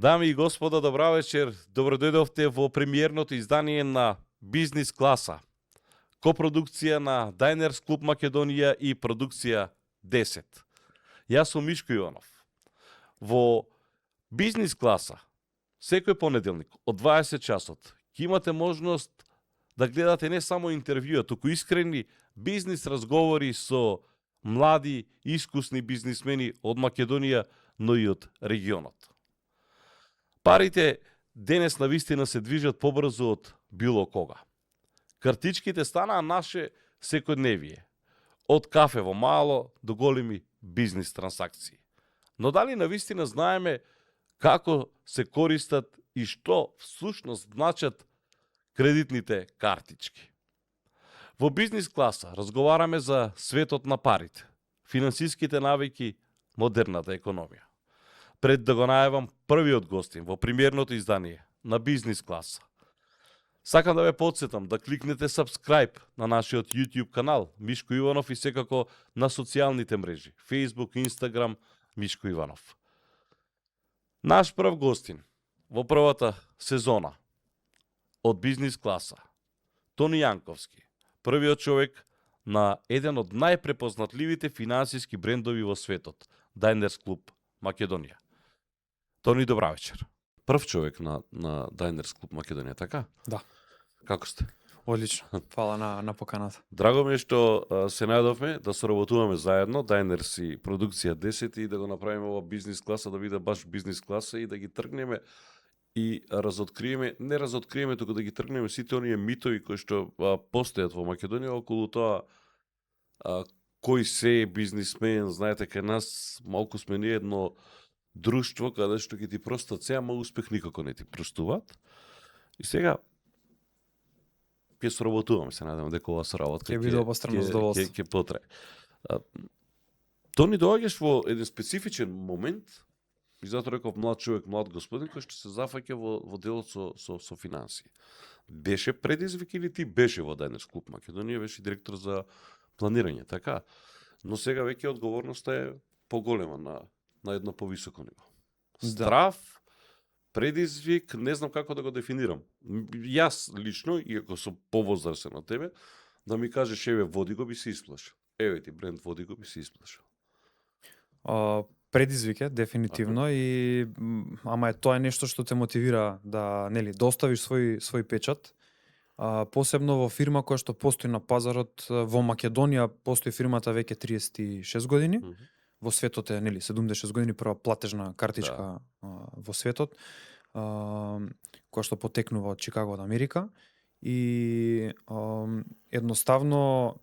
Дами и господа, добра вечер. Добро дојдовте во премиерното издание на Бизнис класа. Копродукција на Diners Club Македонија и продукција 10. Јас сум Мишко Иванов. Во Бизнис класа секој понеделник од 20 часот ќе имате можност да гледате не само интервјуа, туку искрени бизнис разговори со млади, искусни бизнисмени од Македонија, но и од регионот. Парите денес навистина се движат побрзо од било кога. Картичките станаа наше секојдневие. Од кафе во мало до големи бизнис трансакции. Но дали навистина знаеме како се користат и што всушност значат кредитните картички? Во Бизнис класа разговараме за светот на парите, финансиските навики, модерната економија. Пред да го најавам првиот гостин во премиерното издание на Бизнис класа, сакам да ве потсетам да кликнете subscribe на нашиот YouTube канал Мишко Иванов и секако на социјалните мрежи Facebook, Instagram Мишко Иванов. Наш прв гостин во првата сезона од Бизнис класа, Тони Јанковски, првиот човек на еден од најпрепознатливите финансиски брендови во светот, Diners Club Македонија. Тони, добра вечер. Прв човек на Diners Club Македонија, така? Да. Како сте? Одлично. Фала на поканата. Драго ми е што се најдовме да соработуваме заедно, Diners и продукција 10 и да го направиме ова Бизнис класа, да биде баш Бизнис класа и да ги тргнеме и не разоткриеме, туку да ги тргнеме сите оние митови кои што постојат во Македонија околу тоа кој се е бизнисмен. Знаете, кај нас малку сме ние едно друштво каде што ќе ти простат се, ама успех никако не ти простуваат. И сега ќе соработуваме, се надевам дека ова соработка ќе биде обостранно задоволство. Ќе потрае. Тони, доаѓаш во еден специфичен момент, и затоа реков млад човек, млад господин, кој што се зафаќа во делот со финансии. Беше предизвик или ти беше во Diners Club Македонија, беше директор за планирање, така? Но сега веќе одговорноста е поголема на едно повисоко ниво. Страв, предизвик, не знам како да го дефинирам. Јас лично, иако сум повозрасен од тебе, да ми кажеш, еве, води го би се исплашил. Еве ти бренд, води го би се исплашил. Предизвик е дефинитивно ама тоа е нешто што те мотивира да оставиш свој печат. Посебно во фирма која што постои на пазарот во Македонија, постои фирмата веќе 36 години. Во светот е 76 години прва платежна картичка во светот, која што потекнува од Чикаго од Америка и едноставно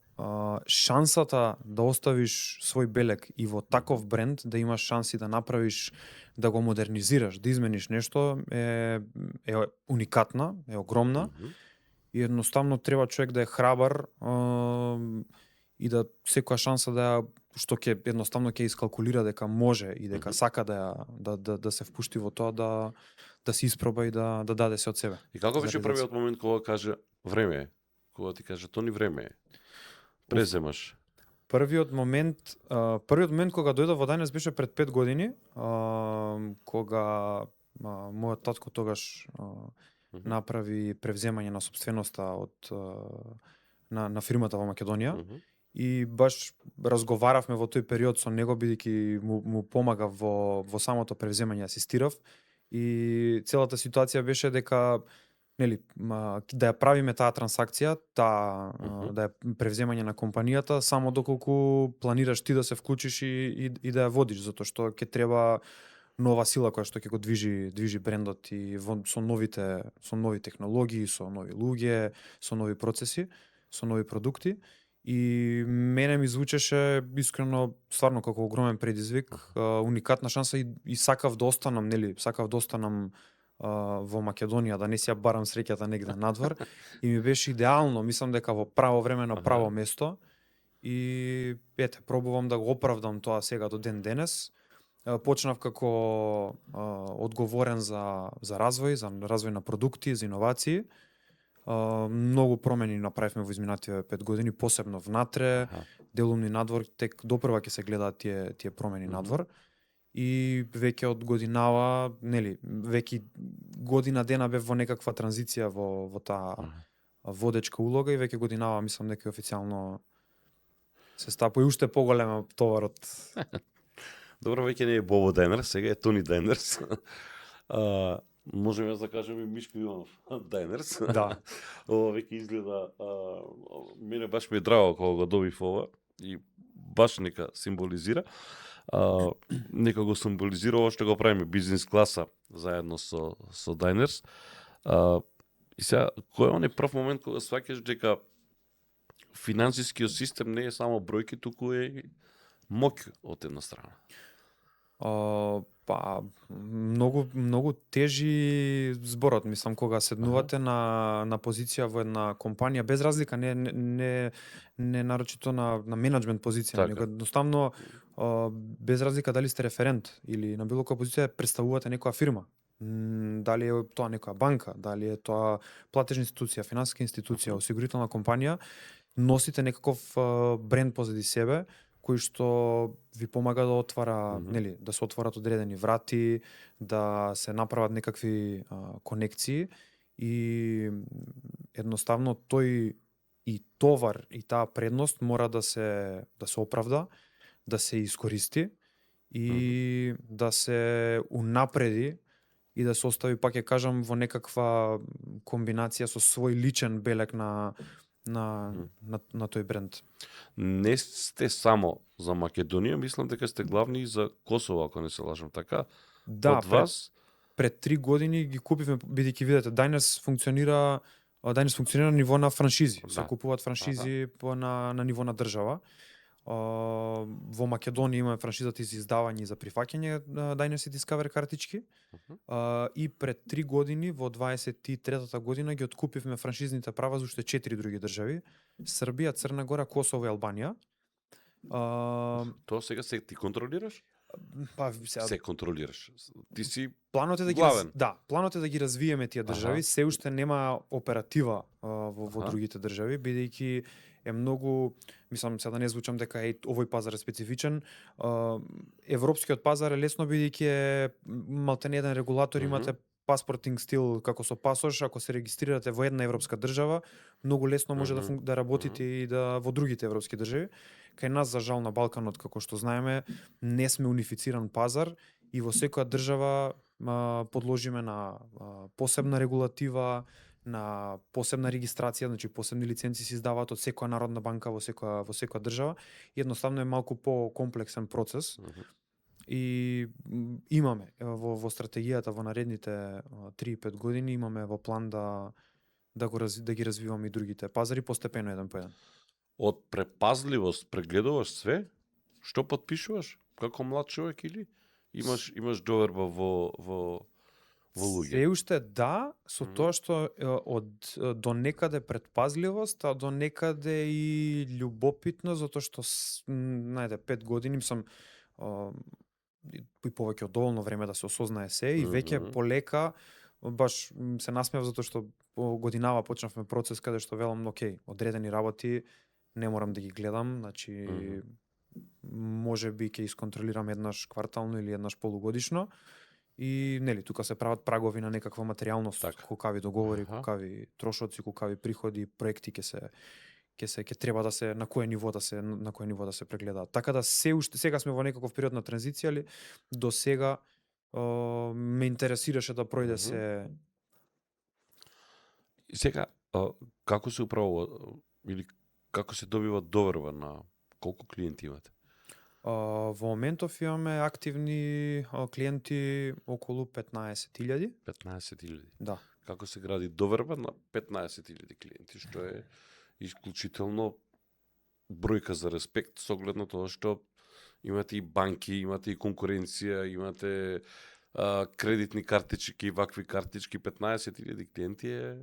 шансата да оставиш свој белег и во таков бренд, да имаш шанси да направиш, да го модернизираш, да измениш нешто е уникатна, е огромна и едноставно треба човек да е храбар и да секоја шанса што ќе едноставно ќе искалкулира дека може и дека сака да се впушти во тоа, да се испроба и да даде се од себе. И како беше првиот момент кога каже време е? Кога ти каже Тони време е? Преземаш. Првиот момент кога дојдов во Diners беше пред 5 години, кога мојот татко тогаш направи превземање на сопственоста на фирмата во Македонија. И баш разговаравме во тој период со него, бидејќи му помагав во самото превземање, асистирав. И целата ситуација беше дека да ја правиме таа трансакција, да ја превземање на компанијата, само доколку планираш ти да се вклучиш и да ја водиш, затоа што ќе треба нова сила која што ќе го движи брендот и со нови технологии, со нови луѓе, со нови процеси, со нови продукти. И мене ми звучеше искрено стварно како огромен предизвик, уникатна шанса и сакав да останам во Македонија, да не си ја барам среќата негде надвор. И ми беше идеално, мислам дека во право време на право место. И пробувам да го оправдам тоа сега до ден денес. Почнав како одговорен за развој на продукти, за иновации. Многу промени направивме во изминативе 5 години, посебно внатре, делумни надвор, тек допрва ќе се гледаат тие промени надвор. и веќе од годинава, нели, веќе година дена бев во некаква транзиција во таа водечка улога и веќе годинава мислам дека официјално се стапува и уште поголема товарот. Добро, веќе не е Бобо Дайнерс, сега е Тони Дайнерс. Можеме да кажеме Мишко Иванов Дайнерс. Да. Ова веќе изгледа, мене баш ми е драго кога го добив ова и баш нека символизира. Нека го символизира ова што го правиме бизнес класа заедно со Дайнерс. И сега, кој е оној прв момент кога сваќаш дека финансискиот систем не е само бројки, туку е моќ од една страна? Па многу тежи зборот, мислам, кога седнувате на позиција во една компанија без разлика не нарочито на менаџмент позиција, него едноставно без разлика дали сте референт или на било која позиција представувате некоја фирма. Дали е тоа некоја банка, дали е тоа платежна институција, финансиска институција, осигурителна компанија, носите некаков бренд позади себе кој што ви помага да отвара, нели, да се отворат одредени врати, да се направат некакви конекции и едноставно тој и товар и таа предност мора да се оправда, да се искористи и да се унапреди и да се остави, пак ќе кажам, во некаква комбинација со свој личен белег на тој бренд. Не сте само за Македонија, мислам дека сте главни и за Косово, ако не се лажам, така? Да, од вас? Пред 3 години ги купивме, бидејќи видите, Дайнерс функционира на ниво на франшизи. Се купуваат франшизи на ниво на држава. Во Македонија имаме франшизата за издавање и за прифаќање Dyners и Discover картички. И пред 3 години, во 23-та година, ги откупивме франшизните права за уште 4 други држави: Србија, Црна Гора, Косово и Албанија. Тоа сега се ти контролираш? Па сега се контролираш. Ти си планот е да главен. планот е да ги развиеме тие држави. Се уште нема оператива во другите држави, бидејќи е многу, мислам, сега да не звучам дека овој пазар е специфичен. Европскиот пазар е лесно бидејќи е малтене еден регулатор, имате паспортинг стил како со пасош, ако се регистрирате во една европска држава, многу лесно може да работите и да во другите европски држави. Кај нас, за жал, на Балканот, како што знаеме, не сме унифициран пазар и во секоја држава подложиме на посебна регулатива, на посебна регистрација, значи посебни лиценци се издаваат од секоја народна банка во секоја држава. Едноставно е малку по-комплексен процес. И имаме во стратегијата во наредните 3-5 години имаме во план да ги развиваме и другите пазари постепено еден по еден. Од препазливост прегледуваш све што подпишуваш како млад човек или имаш доверба во луѓе? Се уште да, со тоа што до некаде предпазливост, а до некаде и љубопитно, затоа што најде 5 години сум и повеќе од доволно време да се осознае се и веќе полека баш се насмеав затоа што годинава почнавме процес каде што велам, окей, одредени работи не морам да ги гледам, значи може би ќе исконтролирам еднаш квартално или еднаш полугодишно и нели тука се прават прагови на некаква материјалност, колкави договори, колкави трошоци, колкави приходи, проекти ќе треба да се на кое ниво да се прегледаат. Така да се уште сега сме во некаков период на транзиција, али до сега ме интересираше да пројде се. И сега како се управува или како се добива доверба, на колку клиенти имате? Во моментов имаме активни клиенти околу 15.000. 15.000. Да. Како се гради доверба на 15.000 клиенти, што е исклучително бројка за респект со оглед на тоа што имате и банки, имате и конкуренција, имате кредитни картички, вакви картички. 15.000 клиенти е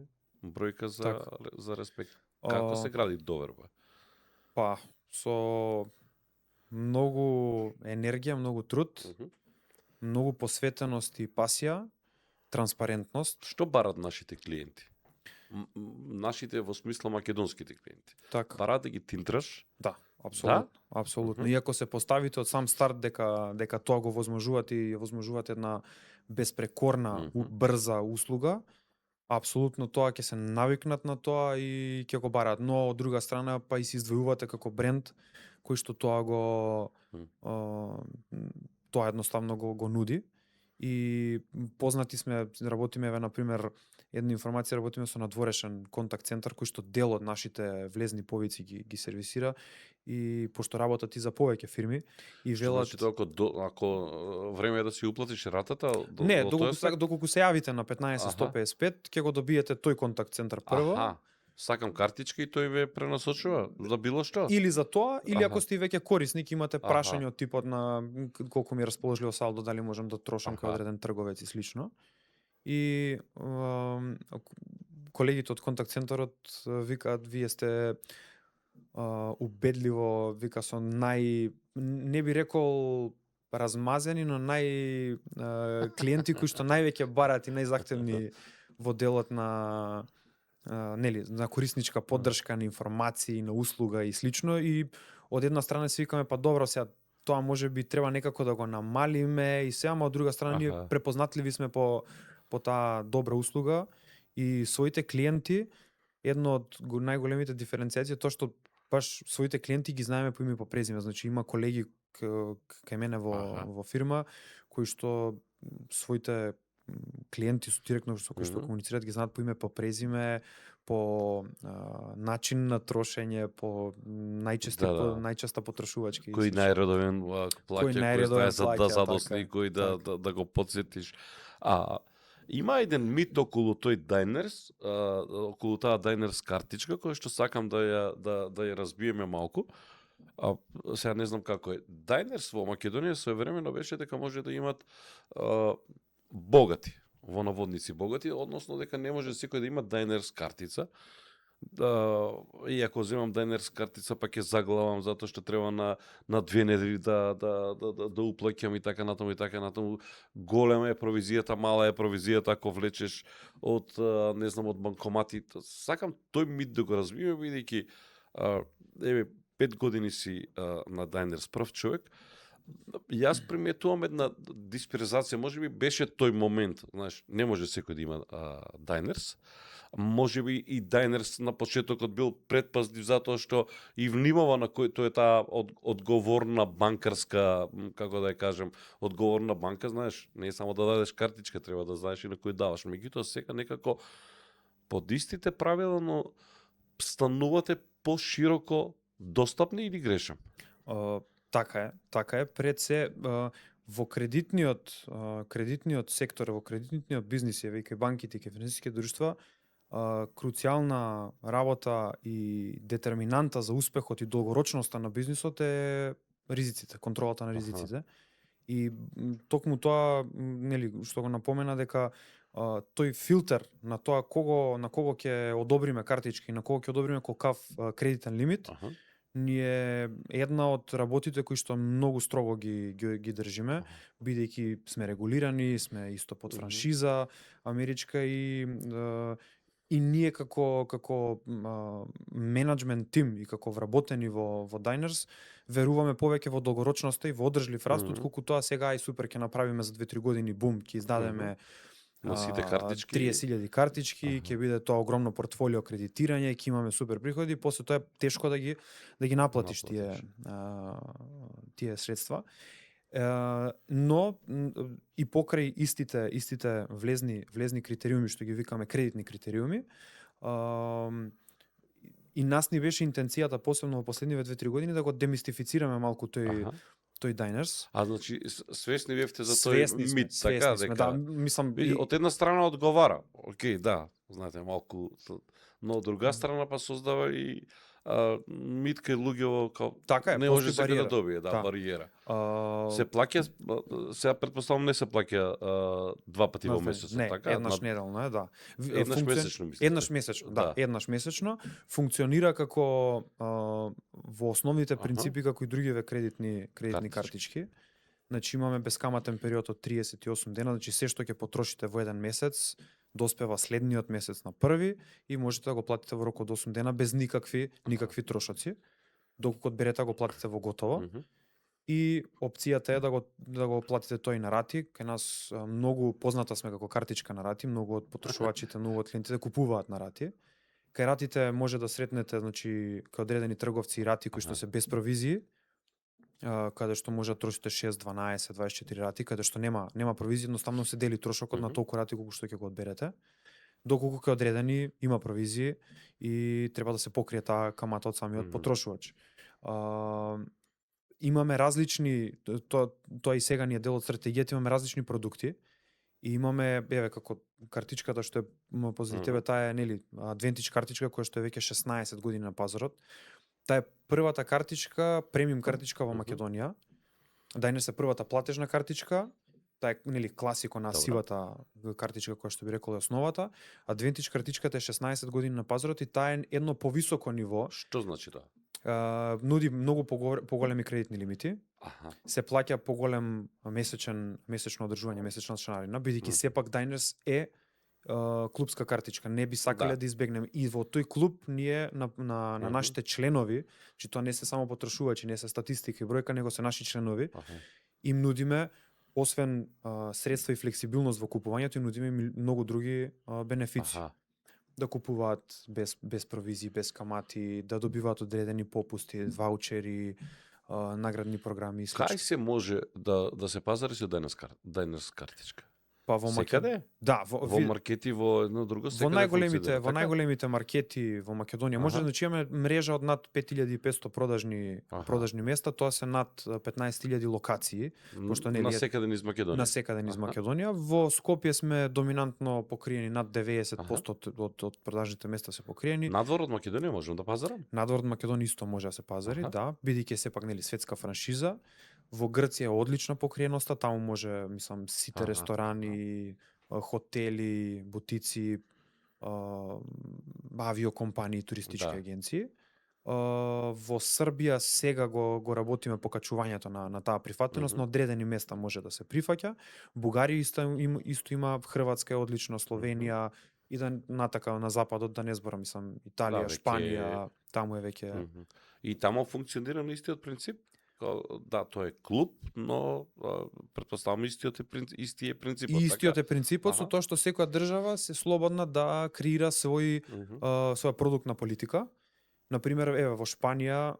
бројка за респект. Како се гради доверба? Па, со многу енергија, многу труд, многу посветеност и пасија, транспарентност. Што барат нашите клиенти? Нашите во смисла македонските клиенти. Така. Барат да ги тинтраш? Да. апсолутно, апсолутно. Иако се поставите од сам старт дека тоа го возможувате и возможувате една безпрекорна, брза услуга, апсолутно тоа ќе се навикнат на тоа и ќе го барат. Но од друга страна па и се издвојувате како бренд кој што тоа тоа едноставно го нуди. И познати сме, работиме на пример една информација, работиме со надворешен контакт центар кој што дел од нашите влезни повици ги сервисира и пошто работат и за повеќе фирми и велат Значи ако време е да си уплатиш ратата, не, доколку се јавите на 15-155 ќе го добиете тој контакт центар прво. Аха. Сакам картичка и тој ве пренасочува за било што. Или за тоа, или ако сте веќе корисник, имате прашање од типот на колку ми е расположливо салдо, дали можам да трошам кај одреден трговец и слично. И колегите од контакт центарот викаат, вие сте убедливо, вика, со не би рекол размазени, но клиенти кои што највеќе барат и најзахтевни во делот на на корисничка поддршка, на информации, на услуга и слично. И од една страна се викаме, па добро, сега тоа може би треба некако да го намалиме и сега, ама од друга страна ние препознатливи сме по таа добра услуга и своите клиенти, едно од најголемите диференцијации е тоа што баш своите клиенти ги знаеме по име и по презиме. Значи има колеги кај мене во фирма кои што своите клиенти директно со кои што комуницираат ги знаат по име, по презиме, по начин на трошење, по најчеста потрошувачки. Кој најредовен плаќа, кој знае да задосни, кој да го потсетиш. Има еден мит околу тој Diners, околу таа Diners картичка, која што сакам да ја разбиеме малку. Сега не знам како е. Diners во Македонија своевремено беше дека може да имат богати, во наводници богати, односно дека не може секој да има Diners картица. И ако земам Diners картица, па ќе заглавам затоа што треба на 2 недели да уплаќам и така натаму и така натаму. Голема е провизијата, мала е провизијата ако влечеш од не знам од банкомати. Сакам тој мит да го разбиеме, бидејќи 5 години си на Diners прв човек. Јас приметувам една дисперзација, може би беше тој момент, знаеш, не може секој да има Diners. Може би и Diners на почетокот бил предпазлив затоа што и внимава на кој тоа е таа одговорна банкарска, како да ја кажем, одговорна банка, знаеш, не е само да дадеш картичка, треба да знаеш и на кој даваш. Меѓутоа сега некако под истите правила, но станувате пошироко достапни или грешам? Така е. Пред се во кредитниот сектор, во кредитниот бизнис, веќе банките и финансиски друштва, круцијална работа и детерминанта за успехот и долгорочноста на бизнисот е ризиците, контролата на ризиците. И токму тоа, нели, што го напомена дека тој филтер на тоа на кого ќе одобриме картички, на кого ќе одобриме колкав кредитен лимит, ние една од работите кои што многу строго ги држиме, бидејќи сме регулирани, сме исто под франшиза америчка и ние како менеджмент тим и како вработени во Diners веруваме повеќе во долгорочноста и во одржлив раст, отколку тоа сега супер ќе направиме за 2-3 години бум, ќе издадеме на сите картички 30.000 картички, ќе биде тоа огромно портфолио кредитирање, ќе имаме супер приходи, после тоа е тешко да ги наплатиш тие средства. Но и покрај истите влезни критериуми што ги викаме кредитни критериуми, и нас ни беше интенцијата посебно во последниве 2-3 години да го демистифицираме малку тој Diners. Значи свесни бевте за тој мит, така дека. Да, мислам од една страна одговара. Океј, да, знаете, малку, но од друга страна па создава и мит кај луѓето као така е, не може секој да добие, бариера. Се плаќа, сега претпоставам не се плаќа 2 пати во месецот, така? Еднаш неделно е, да. Еднаш месечно, мислам. Еднаш месечно, да, еднаш месечно. Функционира како во основните принципи како и другиве кредитни картички. Значи имаме бескаматен период од 38 дена, значи се што ќе потрошите во еден месец доспева следниот месец на први и можете да го платите во рок од 8 дена без никакви трошоци. доколку одберете го платите во готово. И опцијата е да го платите тој на рати. Кај нас многу позната сме како картичка на рати, многу од потрошувачите, многу од клиентите купуваат на рати. Кај ратите може да сретнете, значи, кај одредени трговци и рати кои што се без провизии, каде што може да трошите 6, 12, 24 рати, каде што нема провизија, едноставно се дели трошокот на толку рати колку што ќе го одберете. Доколку кај одредени има провизии и треба да се покрие таа камата од самиот потрошувач. Имаме различни, тоа и сега ни е дел од стратегијата, имаме различни продукти и имаме, еве, како картичката што е позади тебе, таа е, нели, Advantage картичка која што е веќе 16 години на пазарот. Таа е првата картичка, премиум картичка во Македонија. Diners е првата платежна картичка. Таа е, нели, класико на сивата картичка која што би рекол е основата. Advantage картичката е 16 години на пазарот и таа е едно повисоко ниво. Што значи тоа? Нуди многу поголеми кредитни лимити. Се плаќа поголем месечно одржување, месечна членарина, бидејќи сепак Diners е клубска картичка. Не би сакале да избегнеме. И во тој клуб ние на нашите членови, че тоа не се само потрошувачи, не се статистика и бројка, него се наши членови, им нудиме освен средства и флексибилност во купувањето, им нудиме многу други бенефици. Да купуваат без провизии, без камати, да добиваат одредени попусти, ваучери, наградни програми и слично. Кај се може да се пазари со Diners картичка? Па во секаде? Да, во маркети, во едно друго секаде. Во најголемите маркети во Македонија може да имаме мрежа од над 5500 продажни места, тоа се над 15000 локации, пошто нели насекаде низ Македонија. Насекаде низ Македонија. Во Скопје сме доминантно покриени, над 90% од продажните места се покриени. Надвор од Македонија можеме да пазарам? Надвор од Македонија исто може да се пазари, да, бидејќи сепак нели светска франшиза. Во Грција е одлична покриеноста, таму може, мислам, сите ресторани, хотели, бутици, авиокомпании, туристички агенции. Во Србија сега го работиме покачувањето на таа прифатеност, на одредени места може да се прифаќа. Бугарија исто има, Хрватска е одлично, Словенија и да натака на западот, да не зборам, мислам, Италија, Шпанија, таму е веќе. И таму функционира на истиот принцип? Да, тоа е клуб, но претпоставам истиот е принципот. Истиот е принципот, со тоа што секоја држава се слободна да креира своја продуктна политика. Например, еве во Шпанија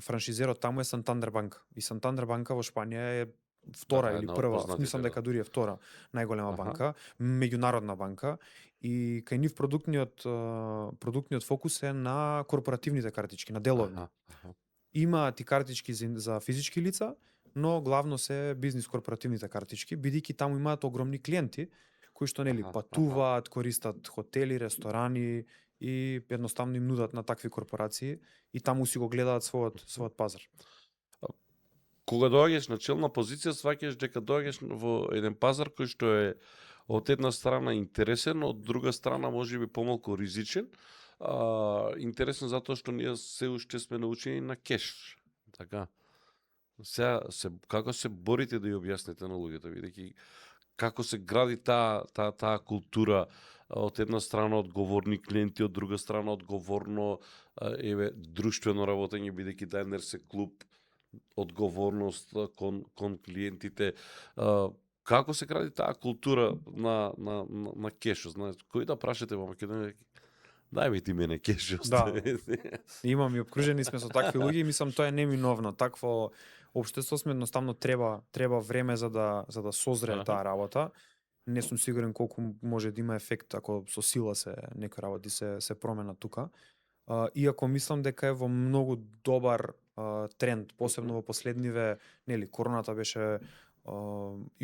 франшизерот таму е Santander банка. И Santander банка во Шпанија е втора или прва, мислам дека дури е втора најголема банка, меѓународна банка, и кај нив продуктниот фокус е на корпоративните картички, на деловни. Има и картички за физички лица, но главно се бизнис корпоративните картички, бидејќи таму имаат огромни клиенти кои што нели патуваат, користат хотели, ресторани и едноставно им нудат на такви корпорации и таму си го гледаат својот пазар. Кога доаѓаш на челна позиција, сваќаш дека доаѓаш во еден пазар кој што е од една страна интересен, од друга страна можеби помалку ризичен. Интересно затоа што ние се уште сме научени на кеш. Така. Сега како се борите да ја објасните на луѓето, бидејќи како се гради таа култура, од една страна одговорни клиенти, од друга страна одговорно друштвено работење, бидејќи Diners е клуб, одговорност кон клиентите. Како се гради таа култура на кешот? Кој да прашате во Македонија? Дај бе ти мене кеш. Да. Имам и обкружени сме со такви луѓе и мислам тоа е неминовно. Такво општество сме, едноставно треба време за да созрее таа работа. Не сум сигурен колку може да има ефект ако со сила се некои работи се променат тука. Иако мислам дека е во многу добар тренд, посебно во последниве, нели, короната беше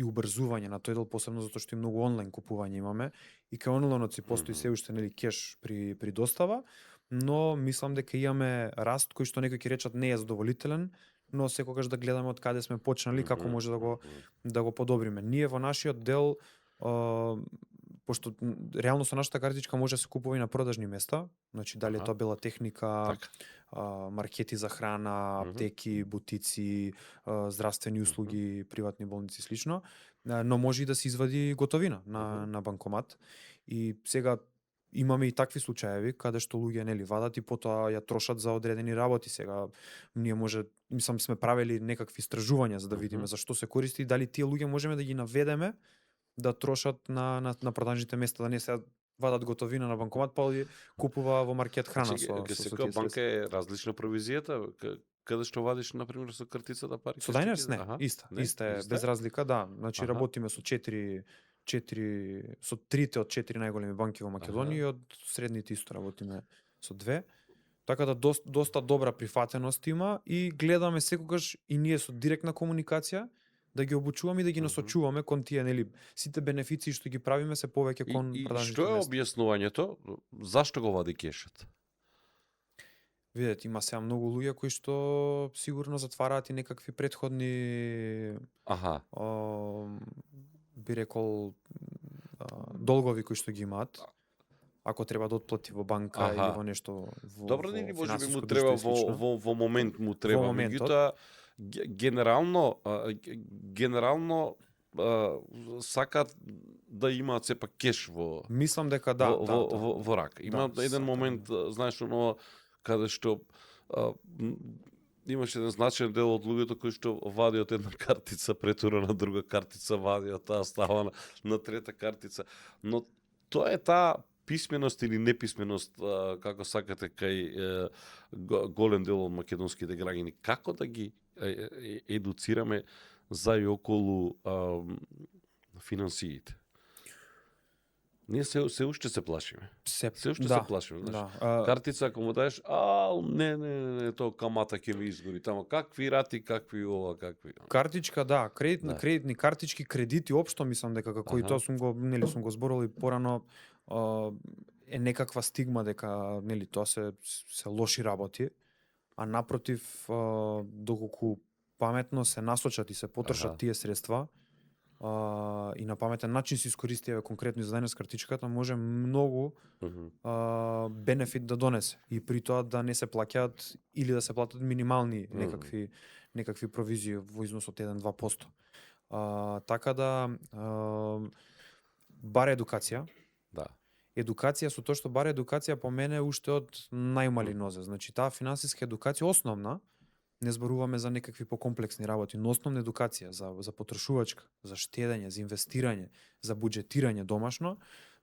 и убрзување на тој дел, посебно затоа што и многу онлайн купување имаме и кај онлајнот си постои се уште нели кеш при достава, но мислам дека имаме раст кој што некои ќе речат не е задоволителен, но секогаш да гледаме од каде сме почнали, како може да го подобриме. Ние во нашиот дел, пошто реално со нашата картичка може да се купува и на продажни места, значи дали е тоа бела техника, маркети за храна, аптеки, бутици, здравствени услуги, приватни болници и слично, но може и да се извади готовина на банкомат. И сега имаме и такви случаеви каде што луѓе нели вадат и потоа ја трошат за одредени работи. Сега ние мислам сме правели некакви истражувања за да видиме зашто се користи и дали тие луѓе можеме да ги наведеме да трошат на продажните места, да не се вадат готовина на банкомат, па оди купува во маркет храна со секоја тие банка средства. е различна провизијата, каде што вадиш на пример со картицата пари? Со Diners не, иста, Не? иста е, Иста без е? разлика, да. Значи Аха. работиме со 4 со трите од 4 најголеми банки во Македонија и од средните исто работиме со 2. Така да доста добра прифатеност има и гледаме секогаш и ние со директна комуникација да ги обучуваме и да ги насочуваме кон тие нели сите бенефиции што ги правиме се повеќе кон И продажните што е места. објаснувањето? Зашто го вади кешот? Видете, има сега многу луѓе кои што сигурно затвараат и некакви претходни Аха. би рекол долгови кои што ги имаат. Ако треба да отплати во банка Аха. или во нешто Добро, нели можеби финансиско му друштво треба и слично. во момент му треба, моментот. меѓутоа генерално сакаат да имаат сепак кеш во Мислам дека да, во рака. Има Да, еден сакам, момент, знаеш, оно каде што имаше еден значаен дел од луѓето кои што вадиот една картица, претура на друга картица, вадиот таа става на трета картица. Но тоа е таа писменост или неписменост, како сакате, кај голем дел од македонските граѓани. Како да ги едуцираме за и околу финансиите? Ние се уште се плашиме. Се уште се плашиме, знаеш. Картица ако му даеш, не, тоа камата ќе ми изгори тамо. Какви рати, какви ова, какви. Картичка, да, кредитни картички, кредити општо мислам дека како и тоа сум го зборувал и порано, е некаква стигма дека нели тоа се лоши работи, а напротив доколку паметно се насочат и се потрошат тие средства, и на паметен начин се искористи конкретно за Diners картичката, може многу бенефит да донесе и при тоа да не се плаќаат или да се платат минимални некакви провизии во износ од 1-2%. Така да бар едукација. Да. Едукација со тоа што бар едукација по мене уште од најмали нозе. Значи таа финансиска едукација основна, не зборуваме за некакви покомплексни работи, но основна едукација за потрошувачка, за штедење, за инвестирање, за буџетирање домашно,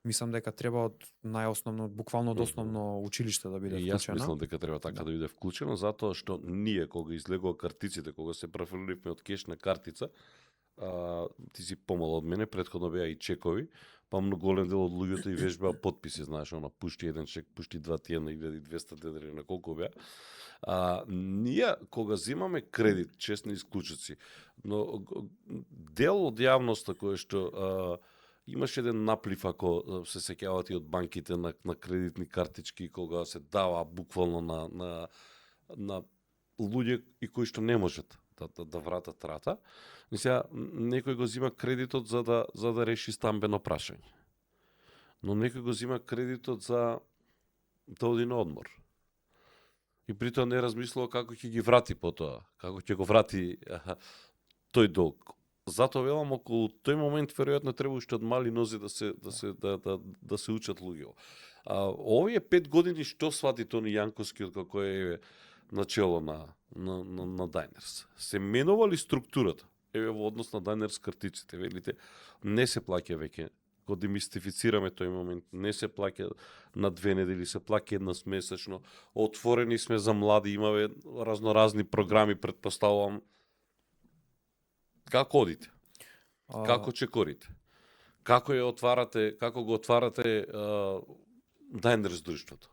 мислам дека треба од најосновно, буквално од основно училиште да биде вклучено. И јас мислам дека треба така да биде вклучено, затоа што ние кога излегува картиците, кога се префрлиме од кеш на картица, ти си помал од мене, претходно беа и чекови, па многу голем дел од луѓето и вежбаа потписи, знаеш, пушти еден чек, пушти 2 тие на 1200 денари на колку беа. Ние кога земаме кредит, честни исклучоци, но дел од јавноста кој што имаше еден наплив, ако се сеќавате од банките на кредитни картички, кога се дава буквално на луѓе и кои што не можат да вратат рата. Мисля, некој го зима кредитот за да реши стамбено прашање. Но некој го зима кредитот за да оди на одмор. И при тоа не размислува како ќе ги врати потоа, како ќе го врати тој долг. Затоа велам, околу тој момент веројатно треба уште од мали нозе да се учат луѓе. Овие 5 години што свати Тони Јанковски како е начело на Diners? Се менува ли структурата? Еве во однос на Diners картиците, велите, не се плаќа веќе, го демистифицираме тој момент, не се плаќа на 2 недели, се плаќа еднаш месечно, отворени сме за млади, имаме разноразни програми, претпоставувам. Како одите? Како чекорите? Како го отварате Diners друштвото?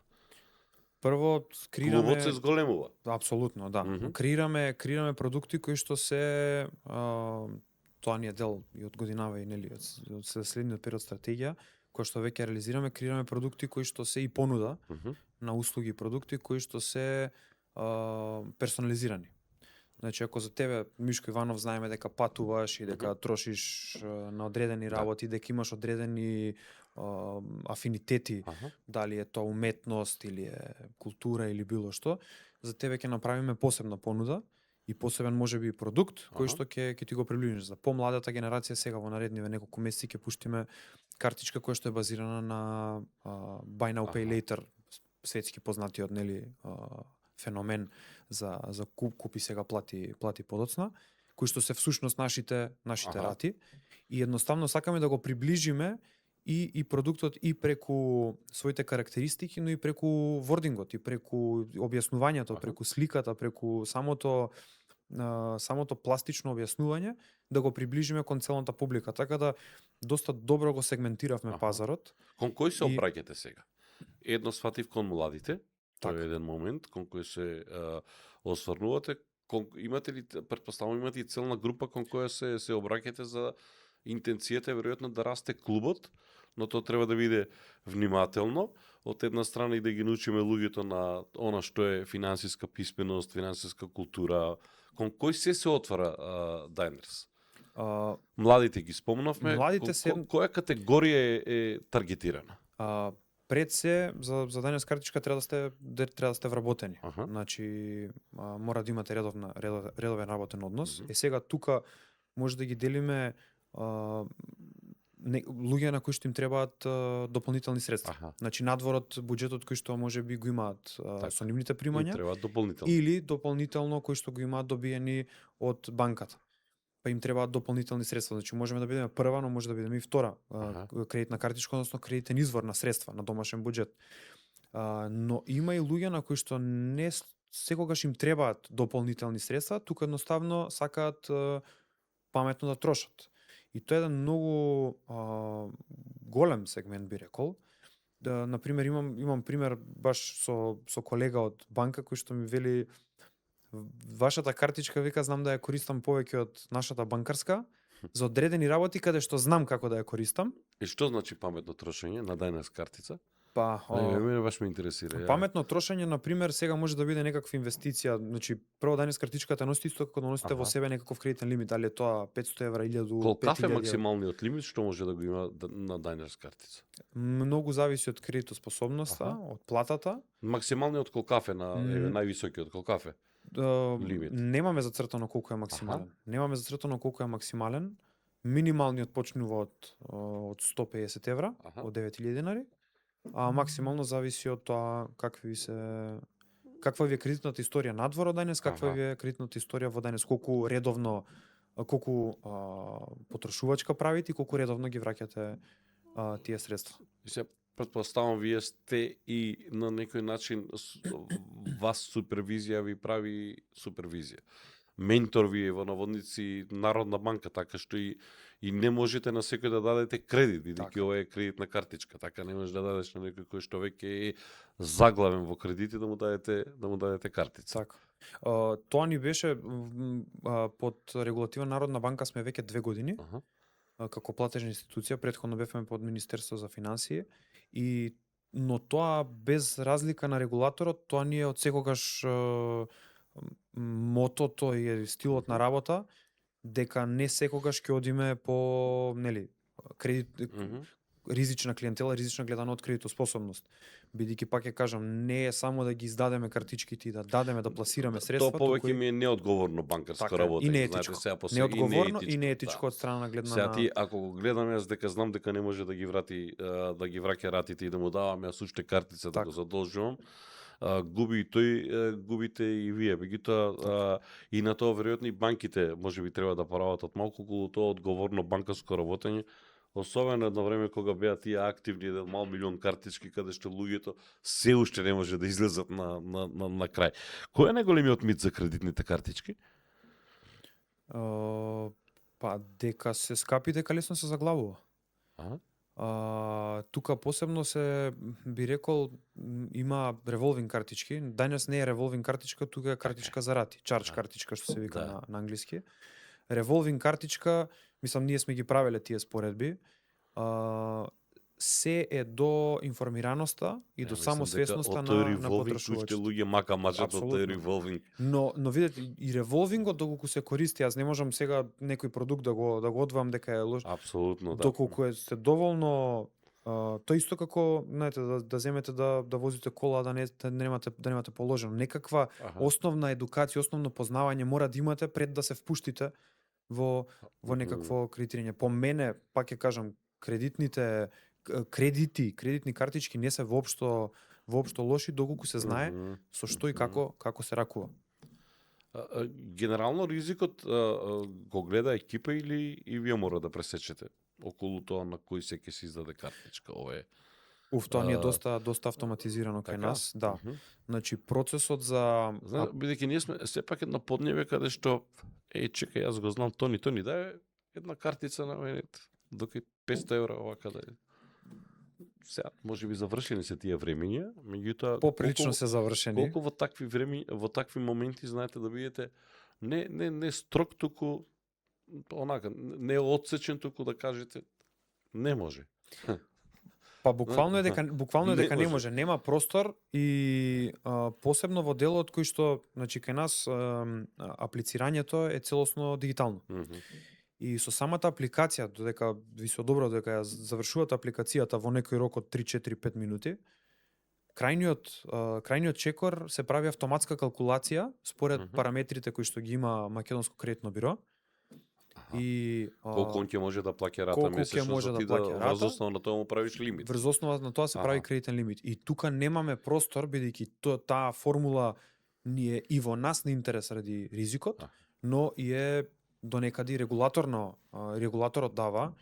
Прво креираме клубот се зголемува. Апсолутно, да. Креираме продукти кои што се тоа ни е дел и од годинава и нели од следниот период стратегија, која што веќе реализираме, креираме продукти кои што се и понуда на услуги и продукти кои што се персонализирани. Значи, ако за тебе, Мишко Иванов, знаеме дека патуваш и дека трошиш на одредени работи, дека имаш одредени афинитети, дали е тоа уметност или е култура или било што, за тебе ќе направиме посебна понуда и посебен можеби продукт кој што ќе ти го приближиш. За помладата генерација сега во наредниве неколку месеци ќе пуштиме картичка која што е базирана на buy now pay later, светски познатиот феномен за купи сега плати подоцна, кои што се всушност нашите рати, и едноставно сакаме да го приближиме и продуктот и преку своите карактеристики, но и преку вордингот, и преку објаснувањето, преку сликата, преку самото пластично објаснување, да го приближиме кон целата публика. Така да доста добро го сегментиравме пазарот. Кон кој се обраќате сега? Едно сватив кон младите, тоа е еден момент, кон кој се осврнувате. Имате ли, претпоставувам, имате и целна група кон која се обраќате за интенцијата е веројатно да расте клубот, но тоа треба да биде внимателно. Од една страна и да ги научиме луѓето на она што е финансиска писменост, финансиска култура. Кон кој се отвара Diners? Младите ги спомнавме. Која категорија е таргетирана? Пред се за Diners картичка треба да сте вработени. Значи мора да имате редовен работен однос. Сега тука може да ги делиме луѓе на кои што им требаат дополнителни средства. Значи надвор од буџетот кој што може би го имаат со нивните примања, или дополнително кои што го имаат добиени од банката. Па им требаат дополнителни средства. Значи можеме да бидеме прва, но може да бидеме и втора кредитна картичка, односно кредитен извор на средства на домашен буџет. Но има и луѓе на кои што не секогаш им требаат дополнителни средства, тука едноставно сакаат паметно да трошат. И тоа е еден многу голем сегмент, би рекол. Например, имам пример баш со колега од банка кој што ми вели: вашата картичка, вика, знам да ја користам повеќе од нашата банкарска за одредени работи каде што знам како да ја користам. И што значи паметно трошење на Diners картица? Мене баш ме интересира. Паметно трошење, на пример, сега може да биде некаква инвестиција. Значи, прво Diners картичката носите исто како да носите во себе некаков кредитен лимит, дали е тоа 500 евра, 1000, 5000. Колкав е максималниот лимит што може да го има на Diners картица? Многу зависи од кредитоспособноста, од платата. Максималниот колкав е највисокиот колкав е? Лимит. Немаме зацртано колку е максимален. Немаме зацртано колку е максимален. Минималниот почнува од 150 евра, од 9000 денари. А максимално зависи од тоа каква ви е кредитната историја надвор од Diners, каква ви е кредитната историја во Diners, колку редовно, колку потрошувачка правите и колку редовно ги враќате тие средства. Се претпоставам вие сте и на некој начин вас супервизија ви прави супервизија. Ментор ви е во наводници Народна банка, така што и не можете на секој да дадете кредит, бидејќи ова е кредитна картичка, така не можеш да дадеш на некој кој што веќе е заглавен во кредити да му дадете картица. Така. Тоа ни беше под регулатива Народна банка сме веќе 2 години. Како платежна институција, претходно бевме под Министерство за финансии, но тоа без разлика на регулаторот, тоа ни е од секогаш мотото и стилот на работа, дека не секогаш ќе одиме по ризична клиентела, ризична гледано од кредитоспособност. Бидејќи пак ќе кажам, не е само да ги издадеме картичките и да дадеме да пласираме средства. Тоа повеќе ми е неодговорно банкарско работење. И неетичко. Неодговорно и неетичко од страна на гледна на... Сега ти, ако го гледам јас дека знам дека не може да ги враќа ратите и да му давам јас уште картица да го задолжувам, губи и тој, губите и вие. Меѓутоа и на тоа веројатно и банките можеби треба да поработат малку околу тоа одговорно банкарско работење, особено едно време кога беа тие активни 1 милион картички каде што луѓето се уште не може да излезат на крај. Кој е најголемиот мит за кредитните картички? Дека се скапи, дека лесно се заглавува. Тука посебно се би рекол има револвинг картички. Diners не е револвинг картичка, тука е картичка за рати, чардж картичка што се вика на англиски. Револвинг картичка, мислам ние сме ги правеле тие споредби. Се е до информираноста и до самосвесноста на потрошувачите. Луѓе мака мачат од тој револвинг. Но видете и револвингот доколку се користи, јас не можам сега некој продукт да го одвам дека е лош. Апсолутно, да. Доколку сте доволно тоа исто како, знаете, да земете да возите кола, да немате положено. Некаква основна едукација, основно познавање мора да имате пред да се впуштите во некакво кредитирање. По мене, пак ќе кажам, кредитни картички не се воопшто лоши доколку се знае со што и како се ракува. Генерално ризикот го гледа екипа или и вие мора да пресечете околу тоа на кој се ќе се издаде картичка? Ова е Тоа ни е доста автоматизирано кај нас, да. Значи процесот за бидејќи ние сме сепак една подневе каде што чекај, јас го знам Тони дај една картица на мене, доки 500 евра овака да е. Сега можеби завршени се тие времиња, меѓутоа поприлично се завршени. Колку во такви моменти знаете да бидете не строг, туку онака не одсечен, туку да кажете не може. Па буквално е дека не може, нема простор и посебно во делот кој што, значи кај нас аплицирањето е целосно дигитално. И со самата апликација, додека ви се одобра, додека ја завршувате апликацијата во некој рок од 3-4-5 минути, крајниот чекор се прави автоматска калкулација според параметрите кои што ги има Македонско кредитно биро. И колку он ќе може да плаќа рата месечно, за ти да врз основа на тоа му правиш лимит. Врз основа на тоа се прави кредитен лимит. И тука немаме простор, бидејќи таа формула ни е и во нас на интерес ради ризикот, но и е до некади регулаторот дава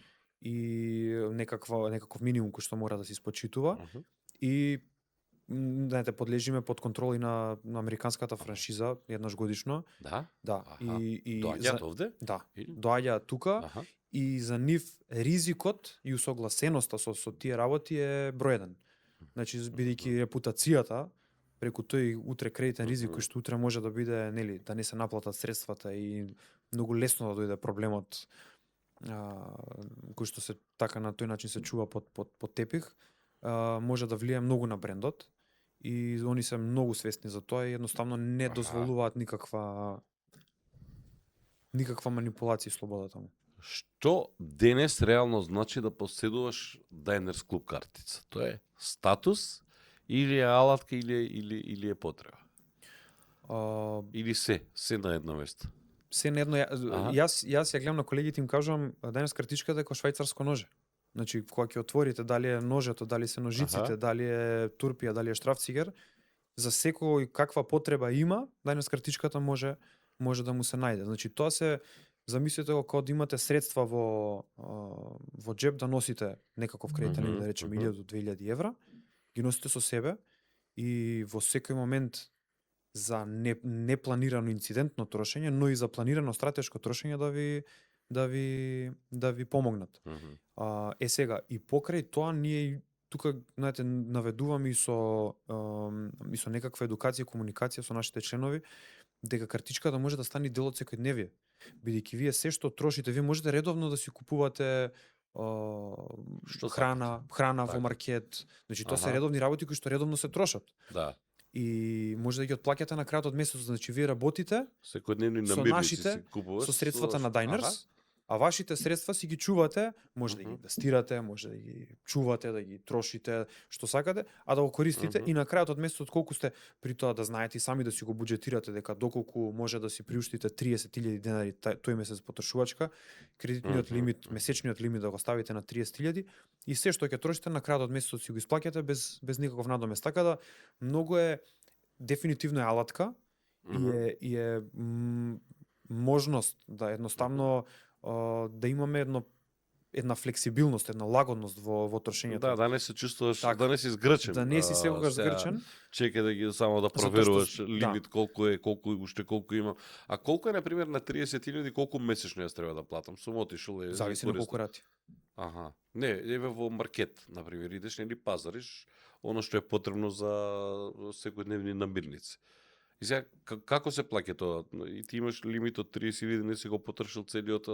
и некаков минимум кој што мора да се испочитува. И знаете, подлежиме под контроли на американската франшиза еднаш годишно. Да. И доаѓаат овде? Да. Доаѓаат тука и за нив ризикот и усогласеноста со тие работи е број еден. Значи бидејќи репутацијата преку тој утре кредитен ризик кој што утре може да биде, нели, да не се наплатат средствата и многу лесно да дојде проблемот кој што се така на тој начин се чува под тепих, може да влијае многу на брендот и они се многу свесни за тоа и едноставно не дозволуваат никаква манипулација и слободата му. Што денес реално значи да поседуваш Diners Club картица? Тоа е статус или е алатка или е потреба? Или се на едно место? Се на едно. Јас ја гледам на колегите, им кажувам, Diners картичката е како швајцарско ноже. Значи, кога ќе отворите, дали е ножето, дали се ножиците, дали е турпија, дали е штрафцигер, за секој каква потреба има, Diners картичката може да му се најде. Значи, тоа се, замислете го кога да имате средства во джеб да носите некаков кредитен лимит, да речеме 1000 до 2000 евра, ги носите со себе и во секој момент за непланирано инцидентно трошење, но и за планирано стратешко трошење да ви помогнат. Сега и покрај тоа ние тука, знаете, наведуваме и со некаква едукација и комуникација со нашите членови дека картичката може да стане дел од секојдневие. Бидејќи вие се што трошите, вие можете редовно да си купувате храна во маркет. Значи тоа се редовни работи кои што редовно се трошат. Да. И може да ги отплаќате на крајот од месецот, значи вие работите секојдневни намирници си купувате со средствата на Diners, а вашите средства си ги чувате, може да ги инвестирате, може да ги чувате, да ги трошите, што сакате, а да го користите и на крајот од месецот колку сте, при тоа да знаете и сами да си го буџетирате дека доколку може да си приуштите 30.000 денари тој месец потрошувачка, кредитниот лимит, месечниот лимит да го ставите на 30.000 и се што ќе трошите на крајот од месецот си го исплаќате без никаков надомест. Така да многу е дефинитивно е алатка и е можност да едноставно да имаме една флексибилност, една лагодност во трошењето. Да не се чувствуваш, да не си згрчен. Да не си секогаш згрчен. Чекај да ги само да проверуваш лимит колку има. А колку е на пример на 30.000, колку месечно јас треба да платам? Сум отишол е. Зависи на колку рати. Не, еве во маркет, на пример, идеш нели пазариш оно што е потребно за секојдневни намирници. И сега, како се плаќа тоа? И ти имаш лимит од 30.000, не си го потрошил целиот.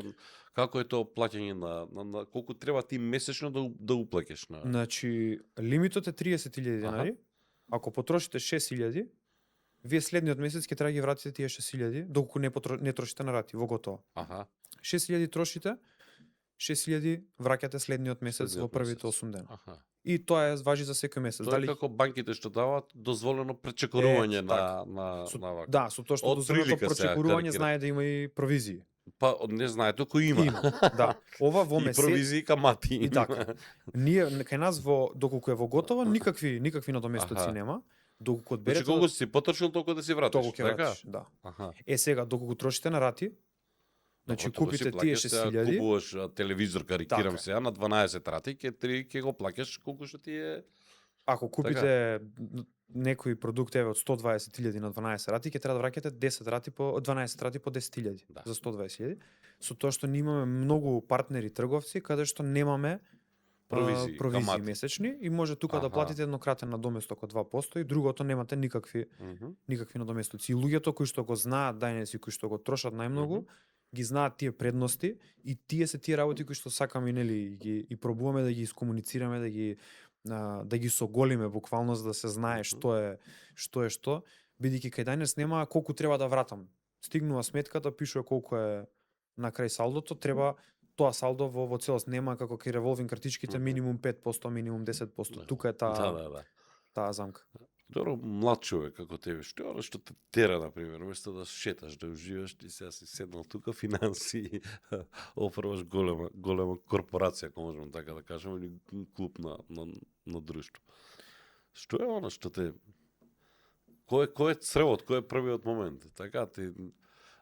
Како е тоа плаќање на колку треба ти месечно да уплаќаш на? Значи, лимитот е 30.000 денари. Ако потрошите 6.000, вие следниот месец ќе треба да ги вратите тие 6.000, доколку не трошите на рати, во готово. 6.000 трошите, 6.000 враќате следниот месец во првите 8 дена. И тоа важи за секој месец. Тоа е како банките што даваат дозволено пречекорување на Да, со тоа што дозволеното пречекорување знае да има и провизии. Па не знаете кој има. Има, да. Ова во И месец провизии камати. и така. Ние кај нас доколку е во готово никакви надоместоци Аха. нема. Доколку Значи одберете колку си потрошил толку да си вратиш, толку ќе така? вратиш, да. Аха. Сега доколку трошите на рати, значи Добро, тогаш купите си тие плаќаш, сега 6000, Купуваш телевизор, карикирам Така. сега, на 12 рати, ќе го плаќаш колку што ти е... ако купите некои продукт еве од 120.000 на 12 рати, ќе треба да враќате 10 рати по 12 рати по 10.000 Да. за 120.000. Со тоа што ние имаме многу партнери трговци каде што немаме Провизии, провизии камати. месечни и може тука да Аха. платите еднократен надоместок од 2% и другото немате никакви надоместоци. И луѓето кои што го знаат Dyners и кои што го трошат најмногу, ги знаат тие предности и тие се тие работи кои што сакаме нели и пробуваме да ги искомуницираме, да ги соголиме буквално за да се знае што е што, бидејќи кај Dyners нема колку треба да вратам. Стигнува сметката, пишува колку е на крај салдото, треба тоа салдо во целост, нема како кај револвинг картичките минимум 5%, минимум 10%. Тука е таа замка. Добро, млад човек како тебе, што е оно што те тера, например, место да шеташ, да уживаш, ти сега си седнал тука, финанси, офрваш голема корпорација, ако можеме така да кажеме, или клуб на друштво. Што е оно што те... Кој е цревот, кој е првиот момент? Така, ти...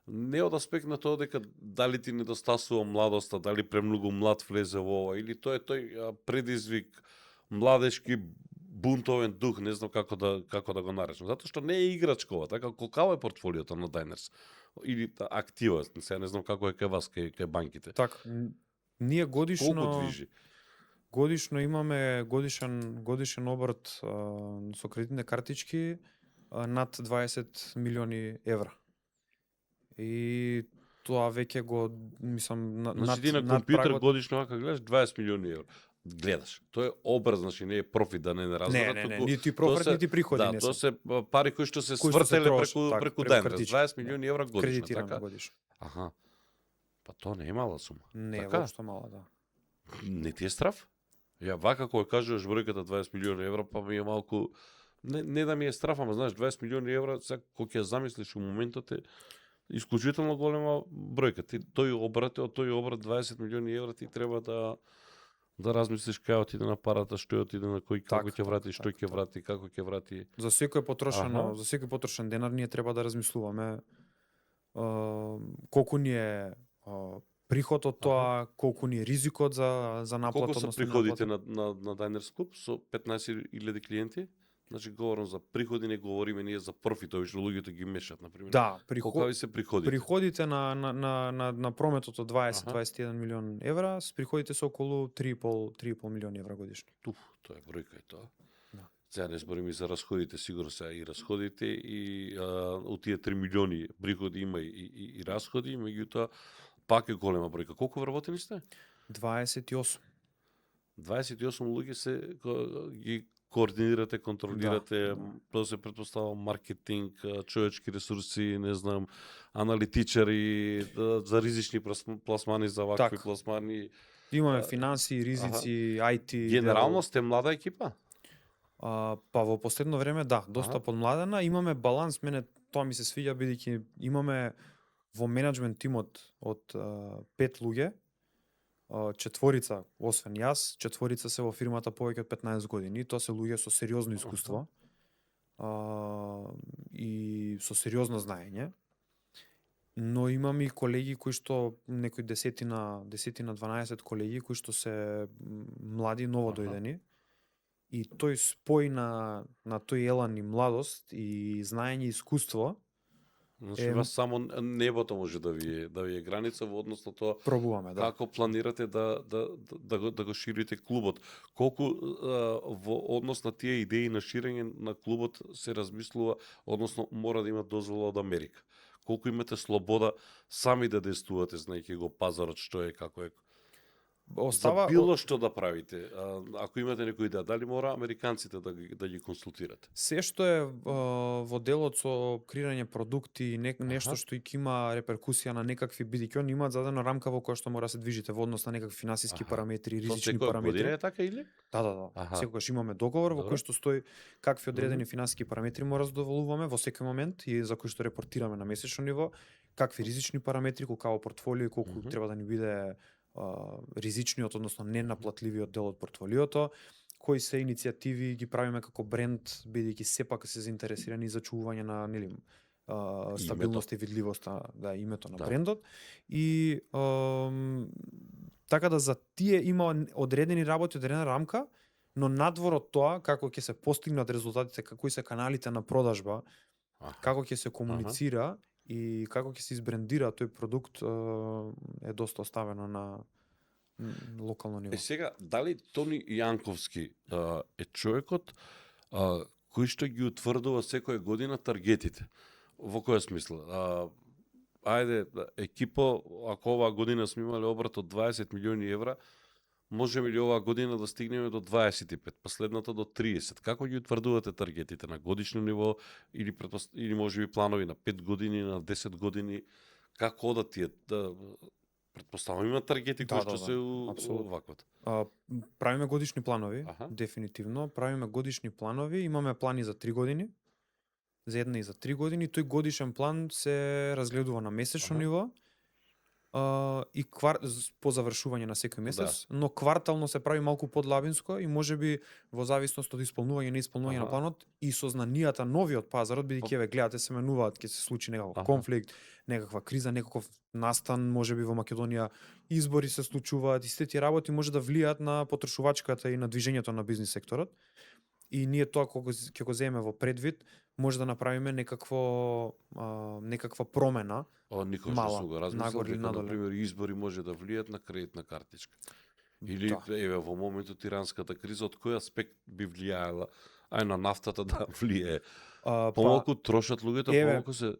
Не од аспект на тоа дека дали ти недостасува младоста, дали премногу млад влезе во ова, или тоа е тој предизвик, младешки бунтовен дух, не знам како да го наречам. Затоа што не е играчкова, така, колкаво е портфолиото на Dyners? Или актива, сега не знам како е кај вас, кај банките. Така, ние годишно... Колку движи? Годишно имаме годишен обрт со кредитни картички над 20 милиони евра. И тоа веќе го, мислам, значи ти на компјутер годишно ако гледаш 20 милиони евра. Гледаш. Тоа е образ, значи не е профит да не разберат. Не, нити профит, нити приходи не се. Да, тоа се пари кои што се кои свртеле така, преку Dyners. 20 милиони евра годишно, така? Годишно. Аха. Па тоа не е мала сума. Не е така? воопшто мала, да. Не ти е страф? Ја вака кога кажуваш бројката 20 милиони евра, па ми е малку не да ми е страф, ама знаеш 20 милиони евра, сега кога ќе замислиш у моментот е исклучително голема бројка. Тој обрат 20 милиони евра ти треба да размислиш кај отиде на парата, што отиде на кој, како ќе врати, што ќе врати, како ќе врати. За секој потрошен денар ние треба да размислуваме колку ни е приход од тоа, колку ни е ризикот за наплата. Колку се приходите на Dyners клуб со 15.000 клиенти? Значи говорам за приходи, не говориме ние за профитови што луѓето ги мешат, например. Да, колку се приходите? Приходите на прометот од 20-21 милион евра, с приходите се околу 3,5 милиони евра годишно. Тоа е бројка и тоа. Да. Сега не зборим и за расходите, сигурно сега и расходите и од тие 3 милиони приходи има и расходи, меѓутоа пак е голема бројка. Колку вработени сте? 28. 28 луѓе се ги координирате, контролирате, тоа се претпоставува маркетинг, човечки ресурси, не знам, аналитичари, за ризични пласмани, за вакви пласмани. Имаме финанси, ризици, IT. Генерално сте млада екипа? Па во последно време да, доста подмладена, имаме баланс, мене тоа ми се свиѓа бидејќи имаме во менеджмент тимот од 5 луѓе, 4 освен јас, 4 се во фирмата повеќе од 15 години. Тоа се луѓе со сериозно искуство и со сериозно знаење. Но имам и колеги кои што некои 10 на 12 колеги кои што се млади, ново дојдени. И тој спој на тој елан и младост и знаење и искуство. Значи вас само небото може да ви е граница во однос на тоа. Пробуваме, да. Како планирате да го ширите клубот? Колку во однос на тие идеи на ширење на клубот се размислува, односно мора да има дозвола од Америка? Колку имате слобода сами да действувате, знаејќи го пазарот што е, како е? За било што да правите, ако имате некоја идеја, дали мора американците да ги консултирате? Се што е во делот со креирање продукти, нешто што ќе има реперкусија на некакви, бидејќи они имаат зададена рамка во која што мора да се движите во однос на некакви финансиски параметри, ризични параметри. Година е така или? Да. Секогаш имаме договор во кој што стои какви одредени финансиски параметри мора да задоволуваме во секој момент и за кои што репортираме на месечно ниво, какви ризични параметри, колку портфолио и колку треба да ни биде ризичниот, односно ненаплатливиот дел од портфолиото, кои се иницијативи ги правиме како бренд, бидејќи сепак се заинтересирани за чувување на, нели, стабилност и видливост, името на брендот. И така да за тие има одредени работи, одредена рамка, но надвор од тоа, како ќе се постигнат резултатите, кои се каналите на продажба, како ќе се комуницира и како ќе се избрендира тој продукт, е доста оставено на локално ниво. Сега, дали Тони Јанковски е човекот кој што ги утврдува секоја година таргетите? Во која смисла? Ајде, екипо, ако оваа година сме имале обрат од 20 милиони евра, можеме ли оваа година да стигнеме до 25, последната до 30? Како ги утврдувате таргетите? На годишно ниво или можеби планови на 5 години, на 10 години? Како одат тие? Предпоставам има таргети кои што се овакват. Правиме годишни планови, дефинитивно. Правиме годишни планови, имаме плани за 3 години, за 1 и за 3 години. Тој годишен план се разгледува на месечно ниво и по завршување на секој месец, но квартално се прави малку подлабинско и можеби во зависност од исполнување и неисполнување на планот и сознанијата нови од пазарот, бидејќи еве гледате се менуваат, ќе се случи некаков конфликт, некаква криза, некаков настан, можеби во Македонија избори се случуваат и сите тие работи може да влијаат на потрошувачката и на движењето на бизнис секторот. И ние тоа кога ќе го земеме во предвид, може да направиме некаква промена. Никош не сум го размислил дека, например, избори може да влијат на кредитна картичка. Или, еве, во моментот иранската криза, од кој аспект би влијаела? На нафтата да влие. Помалку трошат луѓето, помалку се...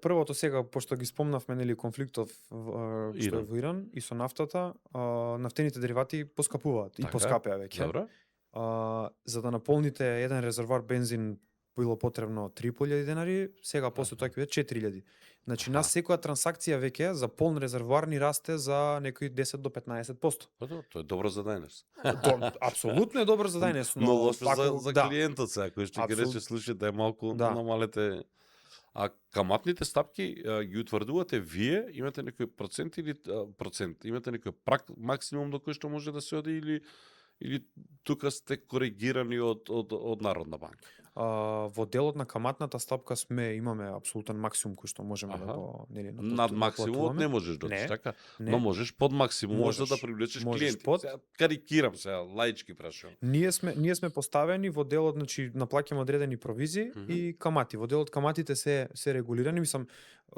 Првото сега, пошто ги спомнавме, нели, конфликтов што е во Иран и со нафтата, нафтените деривати поскапуваат и поскапеа веќе. Добро. За да наполните еден резервоар бензин било потребно 3.500 денари, сега после тоа ќе биде 4.000. Значи нас секоја трансакција веќе за полн резервоар ни расте за некои 10 до 15%. Тоа е добро за Dainers. Апсолутно е добро за Dainers, но лошо за клиентот сега, кој што ќе рече слушај да е малку намалете. А каматните стапки ги утврдувате вие, имате некој процент или имате некој прак максимум до кој што може да се оди или тука сте коригирани од Народна банка? Во делот на каматната стапка имаме апсолутен максимум кој што можеме да го, нели, над максимумот не можеш да одиш, така? Но можеш под максимумот за да привлечеш клиенти. Карикирам се, лаички прашувам. Ние сме поставени во делот, значи наплаќаме одредени провизии и камати. Во делот каматите се регулирани, мислам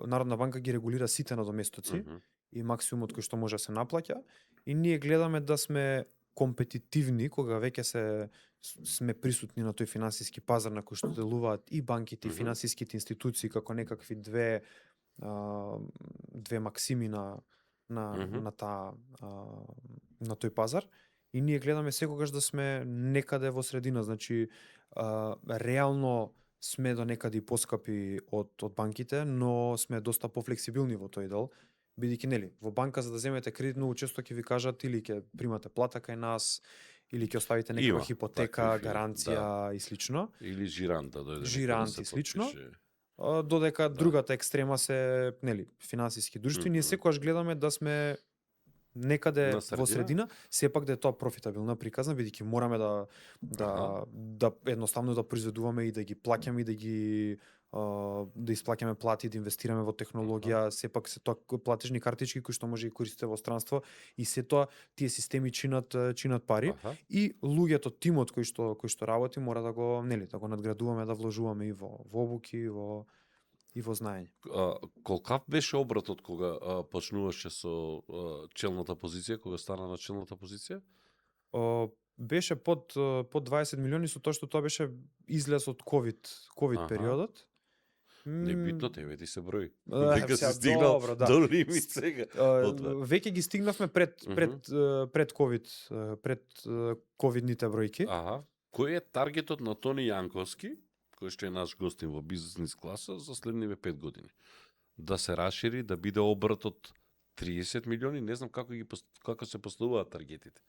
Народна банка ги регулира сите надоместоци и максимумот кој што може да се наплаќа и ние гледаме да сме компетитивни кога веќе сме присутни на тој финансиски пазар на кој што делуваат и банките и финансиските институции како некакви две максими на тој пазар и ние гледаме секогаш да сме некаде во средина, значи реално сме до некаде поскапи од банките, но сме доста пофлексибилни во тој дел. Бидејќи, нели, во банка за да земете кредит многу често ќе ви кажат или ќе примате плата кај нас, или ќе оставите некаква хипотека, гаранција и слично. Или жирант да дојде. Жирант и слично. Додека другата екстрема се, нели, финансиски друштва. Ние секогаш гледаме да сме некаде во средина, сепак да е тоа профитабилна приказна, бидејќи мораме да едноставно да произведуваме и да ги плаќаме и да исплаќаме плати, да инвестираме во технологија, сепак се тоа платежни картички кои што може да користите во странство и се тоа тие системи чинат пари и луѓето, тимот кој што работи мора да го, нели, да го надградуваме, да вложуваме и во обуки и во знаење. Колкав беше обратот кога почнуваше со челната позиција, кога стана на челната позиција? Беше под 20 милиони, со тоа што тоа беше излез од ковид периодот. Небитно, тебе ти се брои. Дека се стигнал до лимит сега. Веќе ги стигнавме пред ковид, пред ковидните бројки. Кој е таргетот на Тони Јанковски, кој што е наш гостин во бизнес класа за следниве 5 години? Да се расшири, да биде обратот 30 милиони, не знам како се поставуваат таргетите.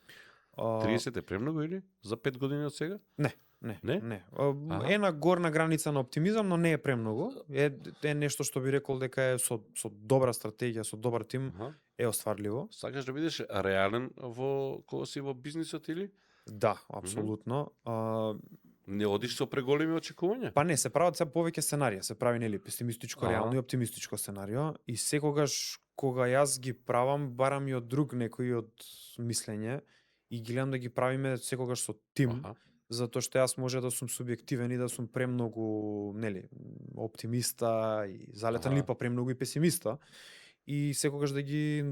30 е премногу или за 5 години од сега? Не. Не, Не? не. Аха. Една горна граница на оптимизам, но не е премногу. Е нешто што би рекол дека е со добра стратегија, со добар тим Аха. е остварливо. Сакаш да бидеш реален кога си во бизнисот или Да, апсолутно. не одиш со преголеми очекувања? Па не, се прават се повеќе сценарија, се прави нели песимистичко, Аха. реално и оптимистичко сценарио и секогаш кога јас ги правам, барам и од друг некој од мислење и ги гледам да ги правиме секогаш со тим, Аха. затоа што јас може да сум субјективен и да сум премногу, нели, оптимиста и залетан Аха. или па премногу и песимиста и секогаш да ги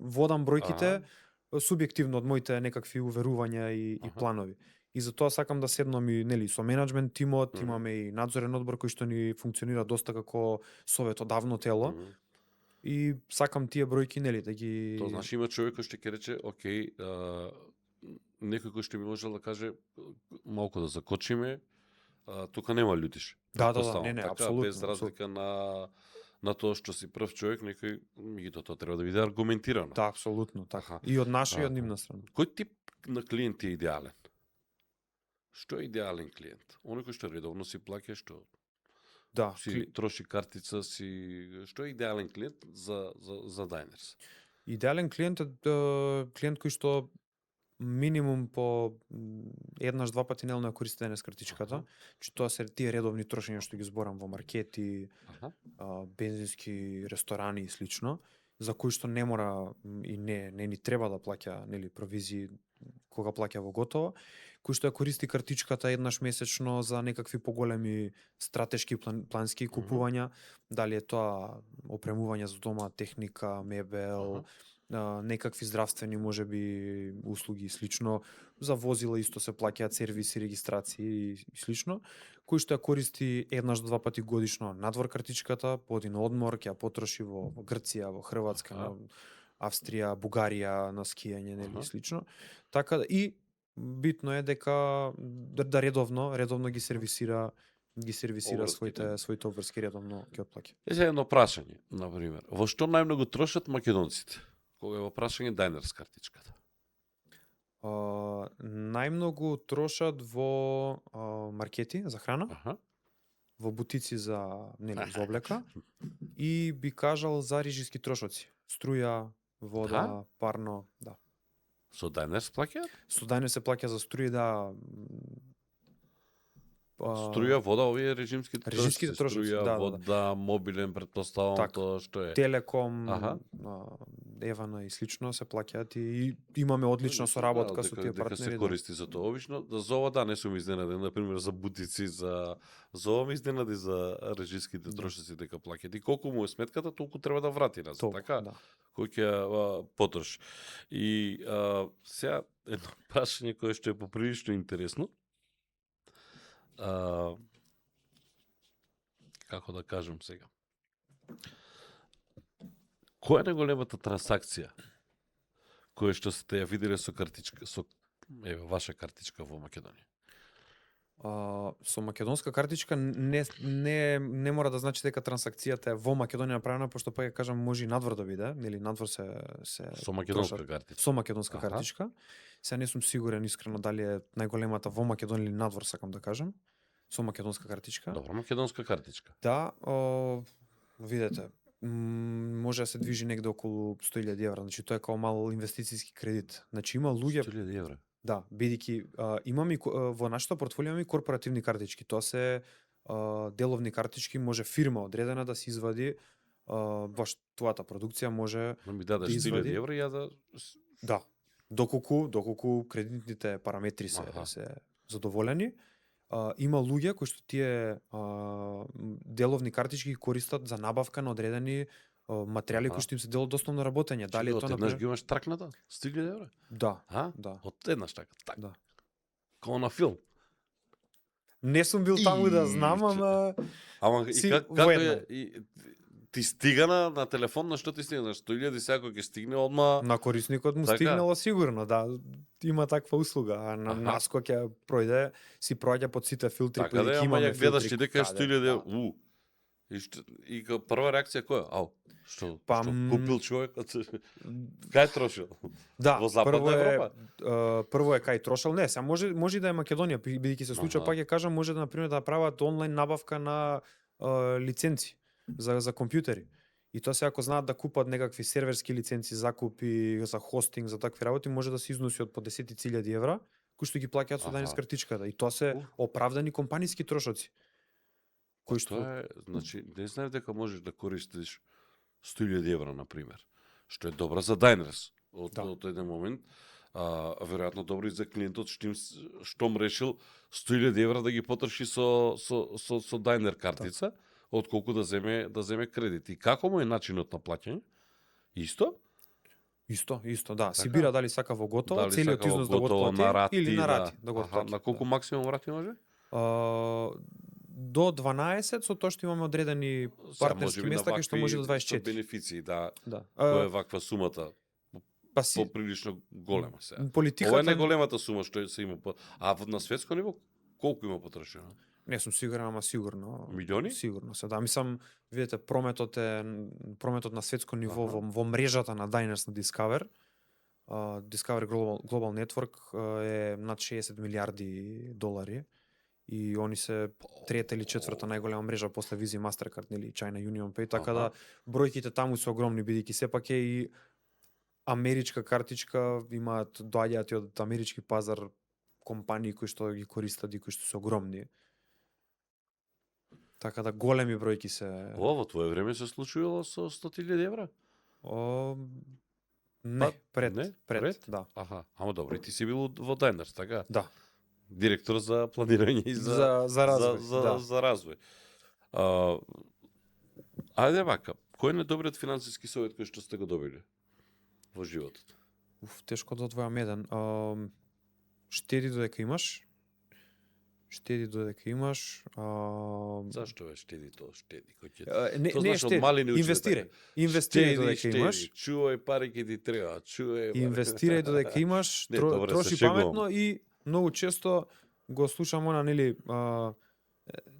водам бројките субјективно од моите некакви уверувања и Аха. планови. И затоа сакам да седнам и нели со менаџмент тимот, Мгм. имаме и надзорен одбор кој што ни функционира доста како советодавно тело Мгм. и сакам тие бројки нели да ги Тоа значи има човек кој ќе рече, окей, некој кој што би можел да каже малку да закочиме, тука нема лутиш. Да, Претпоставам. не, Така, апсолутно, без разлика на тоа што си прв човек, некој меѓутоа тоа треба да биде аргументирано. Да, апсолутно, така. Аха. И од наша и од нивна страна. Кој тип на клиент е идеален? Што е идеален клиент? Оној кој што редовно си плаќа, што Да, си троши картица, што е идеален клиент за Diners? идеален клиент е клиент кој што минимум по еднаш два пати нелно ја користи денес картичката. Че тоа се тие редовни трошења што ги зборам во маркети, Аха. бензински ресторани и слично, за кои што не мора и не ни треба да плаќа нели провизии кога плаќа во готово, кој што ја користи картичката еднаш месечно за некакви поголеми стратешки плански купувања, дали е тоа опремување за дома, техника, мебел, некакви здравствени можеби услуги и слично, за возила исто се плаќаат сервиси, регистрации и слично, кој што ја користи еднаш два пати годишно надвор картичката, по один одмор, ќе ја потроши во Грција, во Хрватска, на Австрија, Бугарија, на скијање, нели слично. Така и битно е дека да редовно ги сервисира своите обврски редовно ќе отплаќа. Сега едно прашање, на пример. Во што најмногу трошат македонците? Кога е во прашање Diners картичката? Најмногу трошат во маркети за храна, во бутици за за облека и би кажал за рижиски трошоци. Струја, вода, парно, да. Со Diners плаќаат? Со Diners се плаќа за струја, да. Струја, вода, овие режимските трошоци, струја, вода, мобилен, претпоставам тоа што е. Телеком, Евана и слично се плаќаат и имаме одлична соработка со тие партнери. Дека се користи за тоа. Обично, за ова не сум изненаден, на пример за бутици, за ова ми изненади за режиските трошоци дека плаќаат. И колку му е сметката, толку треба да врати назад, така? Кој ќе потроши. И сега едно прашање кое што е поприлично интересно. Како да кажам сега? Која е најголемата трансакција која што сте ја виделе со картичка, со ваша картичка во Македонија? Со македонска картичка не мора да значи дека трансакцијата е во Македонија направена, пошто па ја кажам може и надвор да биде, нели надвор се со македонска картичка. Со македонска картичка. Сега не сум сигурен искрено дали е најголемата во Македонија или надвор, сакам да кажам. Со македонска картичка. Добро, македонска картичка. Да, видете, може да се движи негде околу 100.000 евра, значи тоа е како мал инвестициски кредит. Значи има луѓе 100.000 евра. Да, бидејќи имаме во нашето портфолио имаме корпоративни картички. Тоа се деловни картички, може фирма одредена да се извади баш твојата продукција може ми дадеш 100.000 евра и ја да. Да. Доколку кредитните параметри се задоволени, има луѓе кои што тие деловни картички ги користат за набавка на одредени материјали кои што им се делат достосно работење. Дали е тоа например? Ги имаш тракната? 100.000 евра? Да. Да. Од еднаш така. Да. Као на филм. Не сум бил таму да знам, ама и како е ти стига на телефон, на што ти стига? На 100.000 сега кога ќе стигне одма на корисникот му стигнало сигурно, да. Има таква услуга, а на нас кога ќе пројде си проаѓа под сите филтри, така да, ама ја гледаш ти дека е 100.000 евра. И прва реакција која? Ау, што Па, купил човекот? Кај трошил? Да, Во Западна Европа? Прво е кај трошел. Не, сега може и да е Македонија, бидејќи се случува, Аха. пак ќе кажам, може да например да направат онлайн набавка на лиценци за компјутери. И тоа се ако знаат да купат некакви серверски лиценци, закупи за хостинг, за такви работи, може да се износи од по 10.000 евра, кои што ги плаќаат со Diners картичката. И тоа се оправдани компаниски трошоци. Кои што Тоа е, значи, не знаев дека можеш да користиш 100.000 евра, например, што е добра за Diners од еден момент, веројатно добро и за клиентот штом решил 100.000 евра да ги потроши со Diner картица, отколку да земе кредит. И како му е начинот на плаќање? Исто? Исто, да. Си Така? бира дали сака во готово, Дали целиот сака во износ да го готово, отплати на рати, или на рати да го Аха, отплати. на колку максимум рати може? До 12 со тоа што имаме одредени партнерски места кај што може до 24. Бенефиции, да. Да. Тоа е ваква сумата Па си поприлично голема се. Ова е политиката најголемата сума што се има на светско ниво колку има потрошено? не сум сигурен, ама сигурно. Милиони? Сигурно се, да. Мислам, видите, прометот на светско ниво во мрежата на Diners на Discover. Discover Global Network е над 60 милиарди долари и они се трета или четврта најголема мрежа после Visa и Mastercard, нели, China Union Pay, така да бројките таму се огромни, бидејќи сепак е и америчка картичка, доаѓаат и од амерички пазар компании кои што ги користат и кои што се огромни. Така да големи бројки се. Во твое време се случувало со 100.000 евра? Не, пред, да. Аха, ама добро, и ти си бил во Diners, така? Да. Директор за планирање и за развој. За развој. Ајде вака, кој е најдобриот финансиски совет кој што сте го добили во животот? Тешко да одвојам еден. Штеди додека имаш. Зашто бе штеди тоа, штеди? Не штеди, инвестирај додека имаш. Чувај пари ќе ти треба, Инвестирај додека имаш, троши паметно и многу често го слушам нели,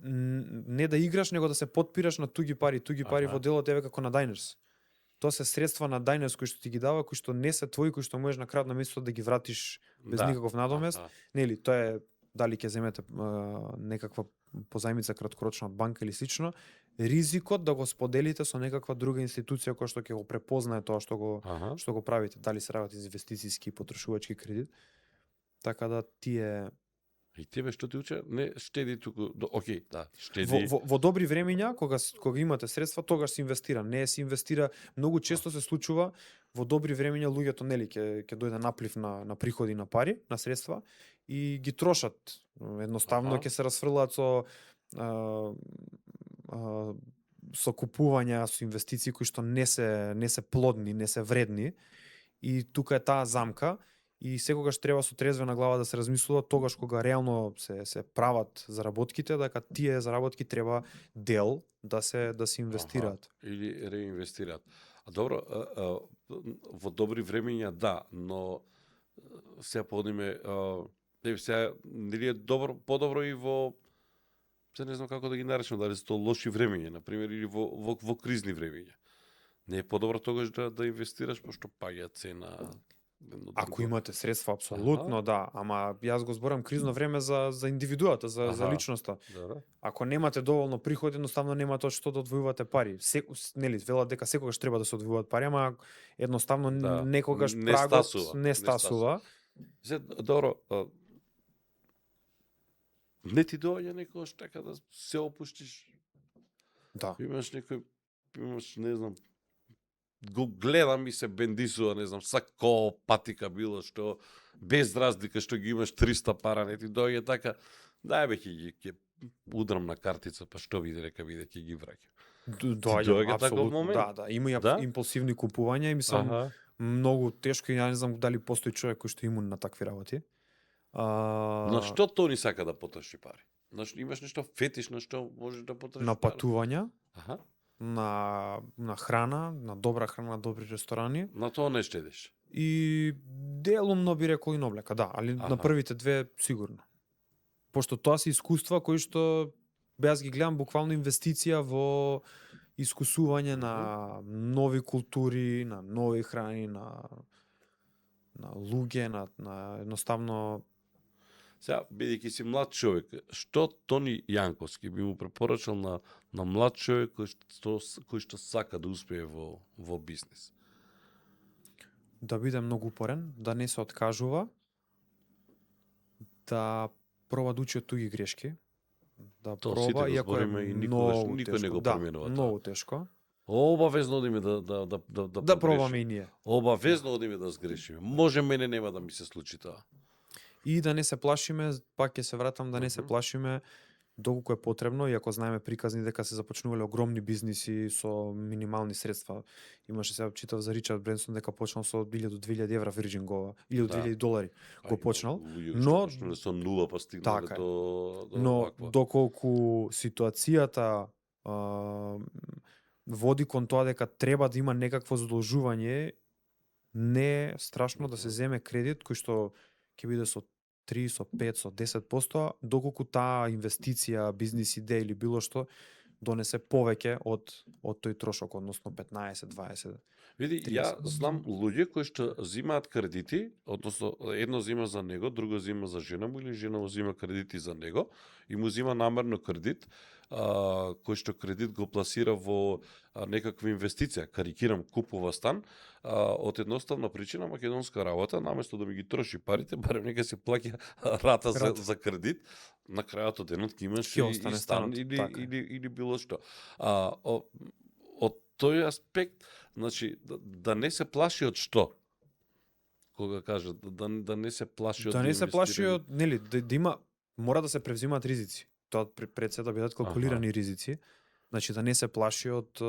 не да играш, него да се потпираш на туги пари во делот еве како на Diners. Тоа се средства на Diners кои што ти ги дава, кои што не се твои, кои што можеш на крајот на месецот да ги вратиш без никаков надомест. Нели, тоа е дали ќе земете некаква позајмица краткорочна од банка или слично, ризикот да го споделите со некаква друга институција која што ќе го препознае тоа што го правите, дали се работи за инвестициски и потрошувачки кредит. Така да тие И тебе што ти уче? Не штеди туку, окей, да, штеди. Во добри времиња, кога имате средства, тогаш се инвестира. Не се инвестира, многу често се случува во добри времиња луѓето нели ќе дојде наплив на приходи на пари, на средства и ги трошат. Едноставно ќе се расфрлаат со купувања, со инвестиции кои што не се плодни, не се вредни. И тука е таа замка. И секогаш треба со трезвена глава да се размислува тогаш кога реално се прават заработките, дека тие заработки треба дел да се инвестираат. Или реинвестираат. Добро, во добри времиња да, но сега подиме, сега нели е подобро и во, се не знам како да ги наречам, дали се тоа лоши времиња, например, или во кризни времиња. Не е подобро тогаш да инвестираш, пошто паѓа цена. Ако имате средства, апсолутно да, ама јас го зборам кризно време за индивидуата, за личноста. Ако немате доволно приходи, едноставно немате од што да одвојувате пари. Нели, велат дека секогаш треба да се одвојуваат пари, ама едноставно некогаш прагот не стасува. Добро, не ти доаѓа некогаш така да се опуштиш? Да. Имаш не знам, го гледам и се бендисува, не знам, сако патика било што, без разлика што ги имаш 300 пара, не ти дојде така, дај бе ќе удрам на картица, па што види дека ќе ги враќам. Доаѓа таков момент. Да, има и импулсивни купувања и мислам многу тешко и ја не знам дали постои човек кој што е имун на такви работи. На што тони сака да потроши пари? Имаш нешто фетиш на што можеш да потрошиш пари? На патувања. На храна, на добра храна, на добри ресторани. На тоа не штедиш? И делумно би рекол и на облека, да, али на првите две сигурно. Пошто тоа се искуства кои што јас ги гледам буквално инвестиција во искусување на нови култури, на нови храни, на луѓе, на едноставно. Сега, бидејќи си млад човек, што Тони Јанковски би му препорачал на млад човек кој што сака да успее во бизнис? Да биде многу упорен, да не се откажува, да проба да учи од туги грешки, да Тоа проба, сите го иако е збориме и многу никој не го тешко. променува тоа. Многу тешко. Обавезно одиме да Да пробаме и ние. Обавезно одиме да сгрешиме. Може мене нема да ми се случи тоа. И да не се плашиме, пак ќе се вратам, да не се плашиме доколку е потребно, иако знаеме приказни дека се започнувале огромни бизниси со минимални средства. Имаше, сега читав за Ричард Бренсон дека почнал со 1000-2000 евра Virgin го, или од 2000 долари го почнал. Но почнале со нула па стигнале така до но ваква. доколку ситуацијата води кон тоа дека треба да има некакво задолжување, не е страшно да се земе кредит кој што ќе биде со 3, со 5, со 10%, доколку таа инвестиција, бизнис идеја или било што донесе повеќе од тој трошок, односно 15, 20. Види, 30%. ја знам луѓе кои што зимаат кредити, односно едно зима за него, друго зима за жена му или жена му зима кредити за него и му зима намерно кредит, кој што кредит го пласира во некаква инвестиција, карикирам, купува стан, од едноставна причина, македонска работа, наместо да ми ги троши парите, барем нека се плаќа рата за кредит, на крајот од денот ќе имаш и стан станот, или било што. Од тој аспект, значи, да не се плаши од што? Кога кажа, да не се плаши од да не се плаши инвестирање. од, нели, да има, мора да се превзимаат ризици. Тоа пред се да бидат калкулирани ризици. Значи да не се плаши од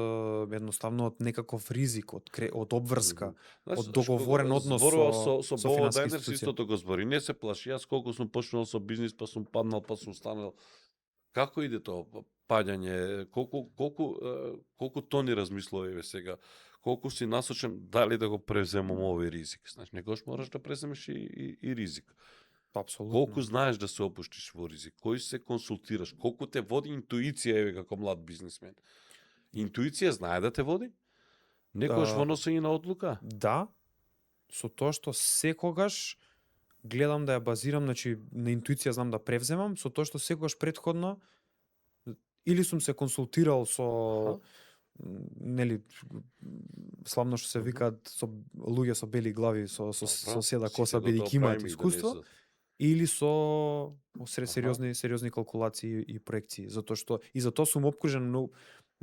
едноставно од некаков ризик, од обврска, од договорен однос со финансиска Дайнерс институција. истото го збори. Не се плаши. Јас колку сум почнал со бизнис, па сум паднал, па сум станал. Како иде тоа паѓање? Колку тони размислува еве сега? Колку си насочен дали да го преземам овој ризик? Значи некогаш можеш да преземеш и ризик. Апсолутно. Колку знаеш да се опуштиш во ризик, кој се консултираш, колку те води интуиција еве како млад бизнисмен. Интуиција знае да те води? Некогаш во носење на одлука? Да, со тоа што секогаш гледам да ја базирам, значи на интуиција знам да превземам, со тоа што секогаш претходно или сум се консултирал со нели славно што се викаат со луѓе со бели глави, со седа коса, бидејќи имаат искуство, или со сериозни калкулации и проекции, затоа што и затоа сум опкружен, но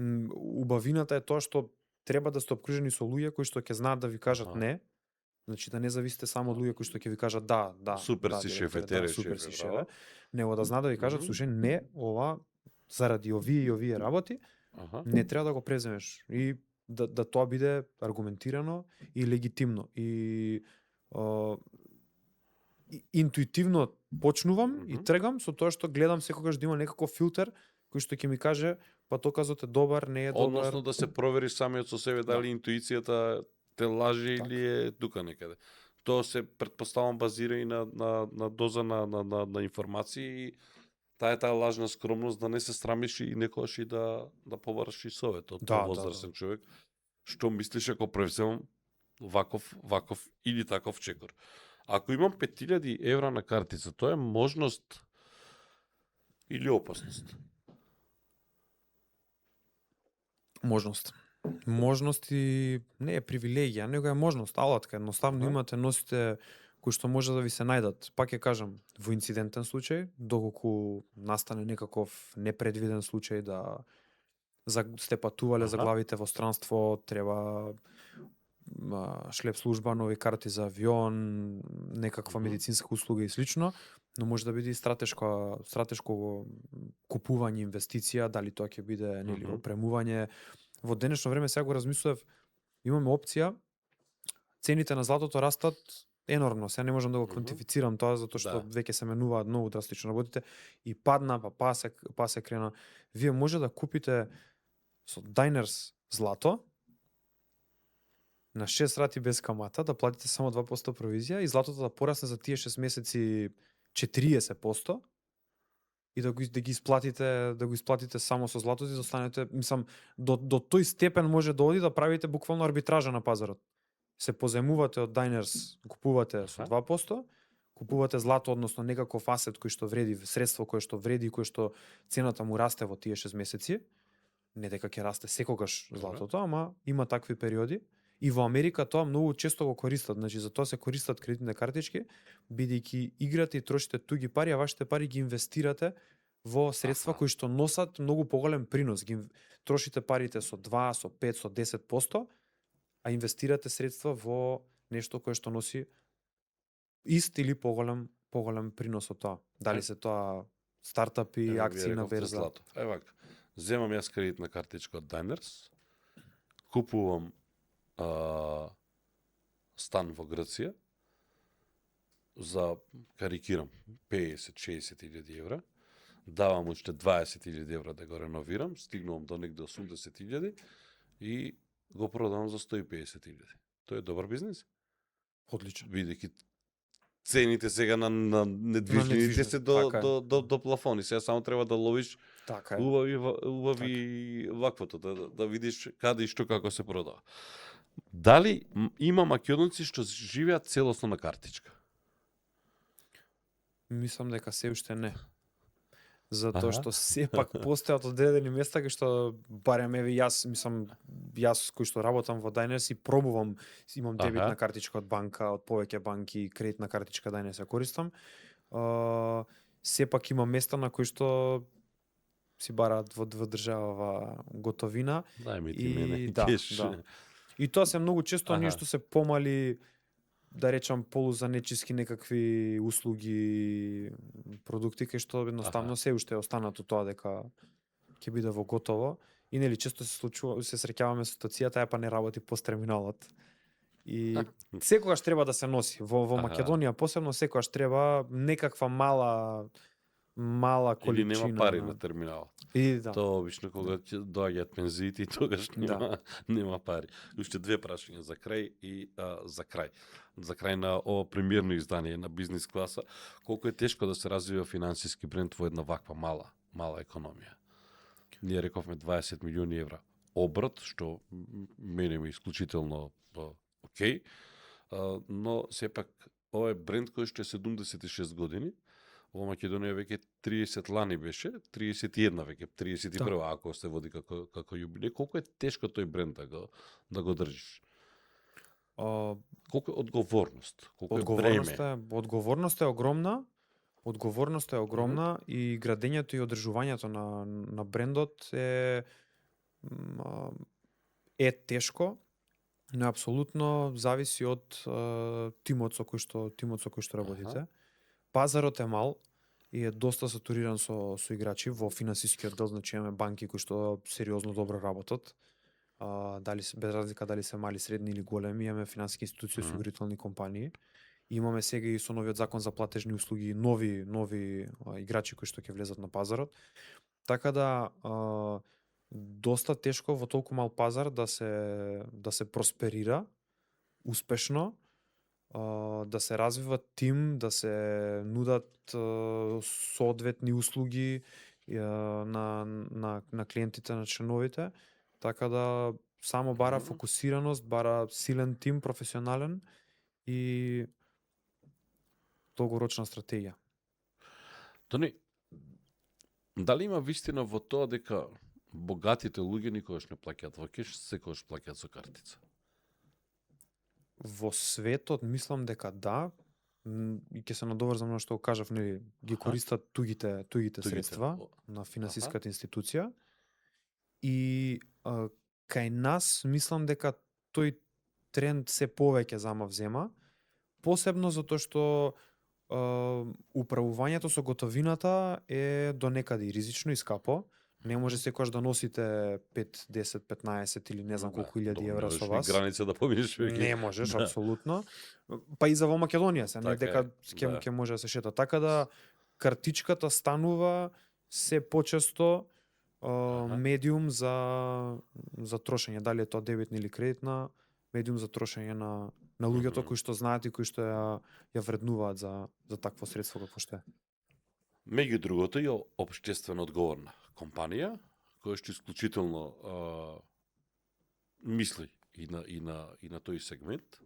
убавината е тоа што треба да сте опкружени со луѓе кои што ќе знаат да ви кажат не. Значи да не зависите само од луѓе кои што ќе ви кажат да, супер си шефе, тере супер си шефе, шефе, него да знаат да ви кажат слушај, не, ова заради овие и овие работи не треба да го преземеш и да тоа биде аргументирано и легитимно и интуитивно почнувам и тргам со тоа што гледам секогаш да има некаков филтер кој што ќе ми каже па доказот е добар, не е добар. Односно да се провериш самиот со себе дали интуицијата те лажи или е тука некаде. Тоа се претпоставам базира и на доза на информации и таа лажна скромност да не се срамиш и некогаш и да побараш и совет од возрастен човек. Што мислиш ако превземам ваков или таков чекор? Ако имам 5000 евра на картица, тоа е можност или опасност? Можност. Можност и не е привилегија, него е можност, алатка, едноставно имате, носите кои што може да ви се најдат. Пак ќе кажам, во инцидентен случај, доколку настане некаков непредвиден случај да сте патувале за главите во странство, треба шлеп служба, нови карти за авион, некаква медицинска услуга и слично, но може да биде и стратешко купување, инвестиција, дали тоа ќе биде нели опремување. Во денешно време сега го размислував, имаме опција, цените на златото растат енормно, сега не можам да го квантифицирам тоа затоа што веќе се менуваат многу драстично работите и падна, па се крена. Вие може да купите со Diners злато на 6 рати без камата, да платите само 2% провизија и златото да порасне за тие 6 месеци 40%, и да го исплатите само со златото и да останете, мислам, до тој степен може да оди да правите буквално арбитража на пазарот. Се позаемувате од Diners, купувате со 2%, купувате злато, односно некаков асет кој што вреди, средство кое што вреди и кое што цената му расте во тие 6 месеци. Не дека ќе расте секогаш златото, ама има такви периоди. И во Америка тоа многу често го користат, значи за тоа се користат кредитните картички, бидејќи играте и трошите туги пари, а вашите пари ги инвестирате во средства кои што носат многу поголем принос. Ги трошите парите со 2, со 5, со 10%, а инвестирате средства во нешто кое што носи ист или поголем принос од тоа. Дали се тоа стартапи, акции на берза. Ева, земам јас кредитна картичка од Diners, купувам стан во Грција за, карикирам, 50-60 илјади евра, давам уште 20 илјади евра да го реновирам, стигнувам до негде 80 илјади и го продавам за 150 илјади. Тоа е добар бизнис? Одлично. Бидејќи цените сега на недвижните се до плафони. Сега само треба да ловиш така убави ваквото, да видиш каде и што како се продава. Дали има македонци што живеат целосно на картичка? Мислам дека се уште не. Затоа што сепак постојат одредени места кај што барем еве јас кој што работам во Diners и пробувам, имам дебитна картичка од банка, од повеќе банки, кредитна картичка Diners ја користам. Сепак има места на кои што си бараат во држава готовина. Дај ми ти мене кеш. И тоа се многу често ние што се помали, да речам, полузанечиски некакви услуги, продукти кај што едноставно се уште останато тоа дека ќе биде во готово. И нели често се случува, се среќаваме со ситуацијата, па не работи посттерминалот. И секогаш треба да се носи. Во Македонија посебно секогаш треба некаква мала количина. Или нема пари на терминалот. И да. Тоа обично кога ќе доаѓаат пензиите и тогаш нема пари. Уште две прашања за крај и за крај на ова премиерно издание на бизнис класа. Колку е тешко да се развива финансиски бренд во една ваква мала економија? Ние рековме 20 милиони евра обрат, што мене ми исклучително окей, но сепак ова е бренд кој што е 76 години. Во Македонија веќе 30 лани беше, 31 веќе, 31 ако се води како јубилеј. Колку е тешко тој бренд да го држиш? Колку е одговорност? Колку е бреме? Одговорноста е огромна. Одговорноста е огромна и градењето и одржувањето на брендот е тешко, но апсолутно зависи од тимот со кој што работите. Пазарот е мал и е доста сатуриран со играчи во финансискиот дел, значи имаме банки кои што сериозно добро работат. Без разлика дали се мали, средни или големи, имаме финансиски институции, осигурителни компании. Имаме сега и со новиот закон за платежни услуги нови играчи кои што ќе влезат на пазарот. Така да доста тешко во толку мал пазар да се просперира успешно, да се развива тим, да се нудат соодветни услуги на клиентите, на членовите. Така да само бара фокусираност, бара силен тим, професионален и долгорочна стратегија. Тони, дали има вистина во тоа дека богатите луѓе никогаш не плаќаат во кеш, секогаш плаќаат со картица? Во светот мислам дека да, и ќе се надоврзам на што кажав, нели, ги користат тугите средства на финансиската институција. И кај нас мислам дека тој тренд се повеќе замавзема, посебно затоа што управувањето со готовината е до некаде и ризично и скапо. Не може секогаш да носите 5, 10, 15 или не знам колку илјади евра со вас. Граница да поминеш веќе. Не можеш, апсолутно. Па и за во Македонија се, не дека ќе може да се шета. Така да картичката станува се почесто медиум за трошење, дали е тоа дебитна или кредитна, медиум за трошење на луѓето кои што знаат и кои што ја вреднуваат за такво средство како што е. Меѓу другото и општествено одговорна компанија, која што исклучително мисли и на тој сегмент.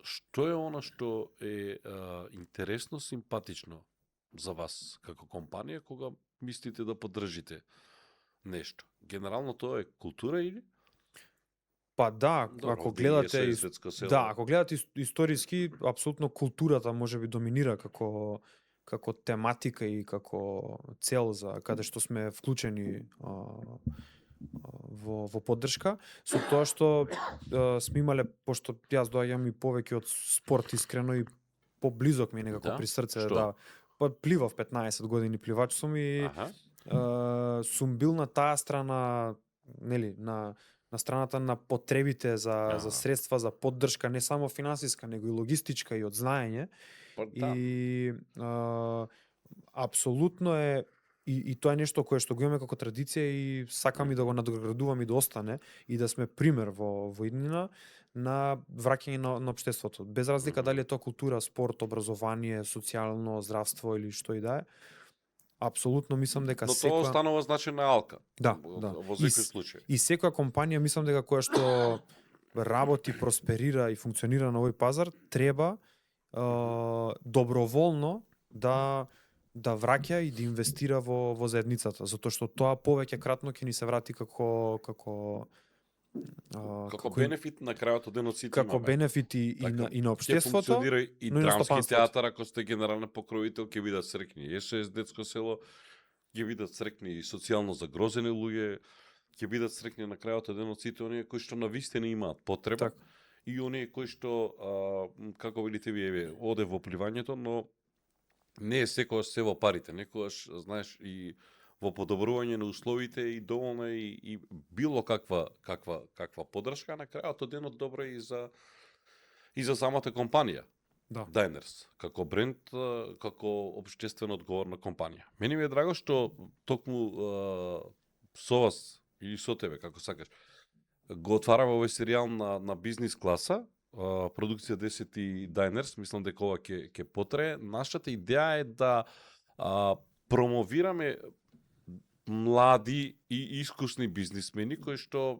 Што е она што е интересно, симпатично за вас како компанија кога мислите да поддржите нешто? Генерално тоа е култура или? Па да, Добро, ако овде гледате ние со детско село. да, ако гледате историски, апсолутно културата можеби доминира како тематика и како цел за каде што сме вклучени во поддршка, со тоа што сме имале, пошто јас доаѓам и повеќе од спорт искрено и поблизок ми е некако Да? при срце, Што? да. Па пливав 15 години пливач сум и сум бил на таа страна, нели, на страната на потребите за средства за поддршка, не само финансиска, него и логистичка и од знаење. Па да. И апсолутно е и тоа е нешто кое што го имаме како традиција и сакам и да го надградувам и да остане и да сме пример во иднина на враќање на општеството. Без разлика дали е тоа култура, спорт, образование, социјално, здравство или што и да е. Апсолутно мислам дека Но тоа останува значена алка. Да. Во секој случај. И секоја компанија мислам дека која што работи, просперира и функционира на овој пазар треба доброволно да враќа и да инвестира во заедницата, затоа што тоа повеќе кратно ќе ни се врати како бенефит на крајот од денот сите како имаме. бенефит и на општеството. Ќе функционира и но и на драмски стопанството. театар, ако сте генерален покровител, ќе бидат срекни СОС детско село, ќе бидат срекни и социјално загрозени луѓе, ќе бидат срекни на крајот од денот сите оние кои што навистина имаат потреба. Так. И оние кои што, како велите вие, оде во пливањето, но не е секогаш се во парите, некогаш, знаеш, и во подобрување на условите и доволно и било каква поддршка, на крајот од денот добро и за самата компанија. Да. Diners, како бренд, како општествено одговорна компанија. Мене ми е драго што токму со вас или со тебе, како сакаш, го отвараме овој серијал на бизнис класа, продукција 10 и Diners, мислам дека ова ќе потрае. Нашата идеја е да промовираме млади и искусни бизнисмени кои што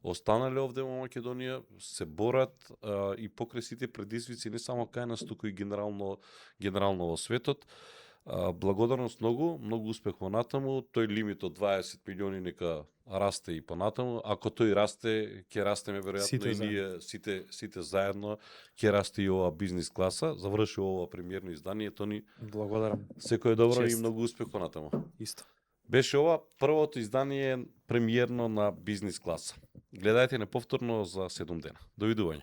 останале овде во Македонија, се борат и покрај сите предизвици не само кај нас, туку и генерално во светот. Благодарност многу успех понатаму. Тој лимит од 20 милиони нека расте и понатаму. Ако тој расте, ќе растеме веројатно и ние сите заедно, ќе расте и ова бизнис класа. Заврши ова премиерно издание, Тони. Благодарам. Секој добро Чест. и многу успех понатаму. Исто. Беше ова првото издание премиерно на бизнис класа. Гледајте неповторно за 7 дена. Довидување.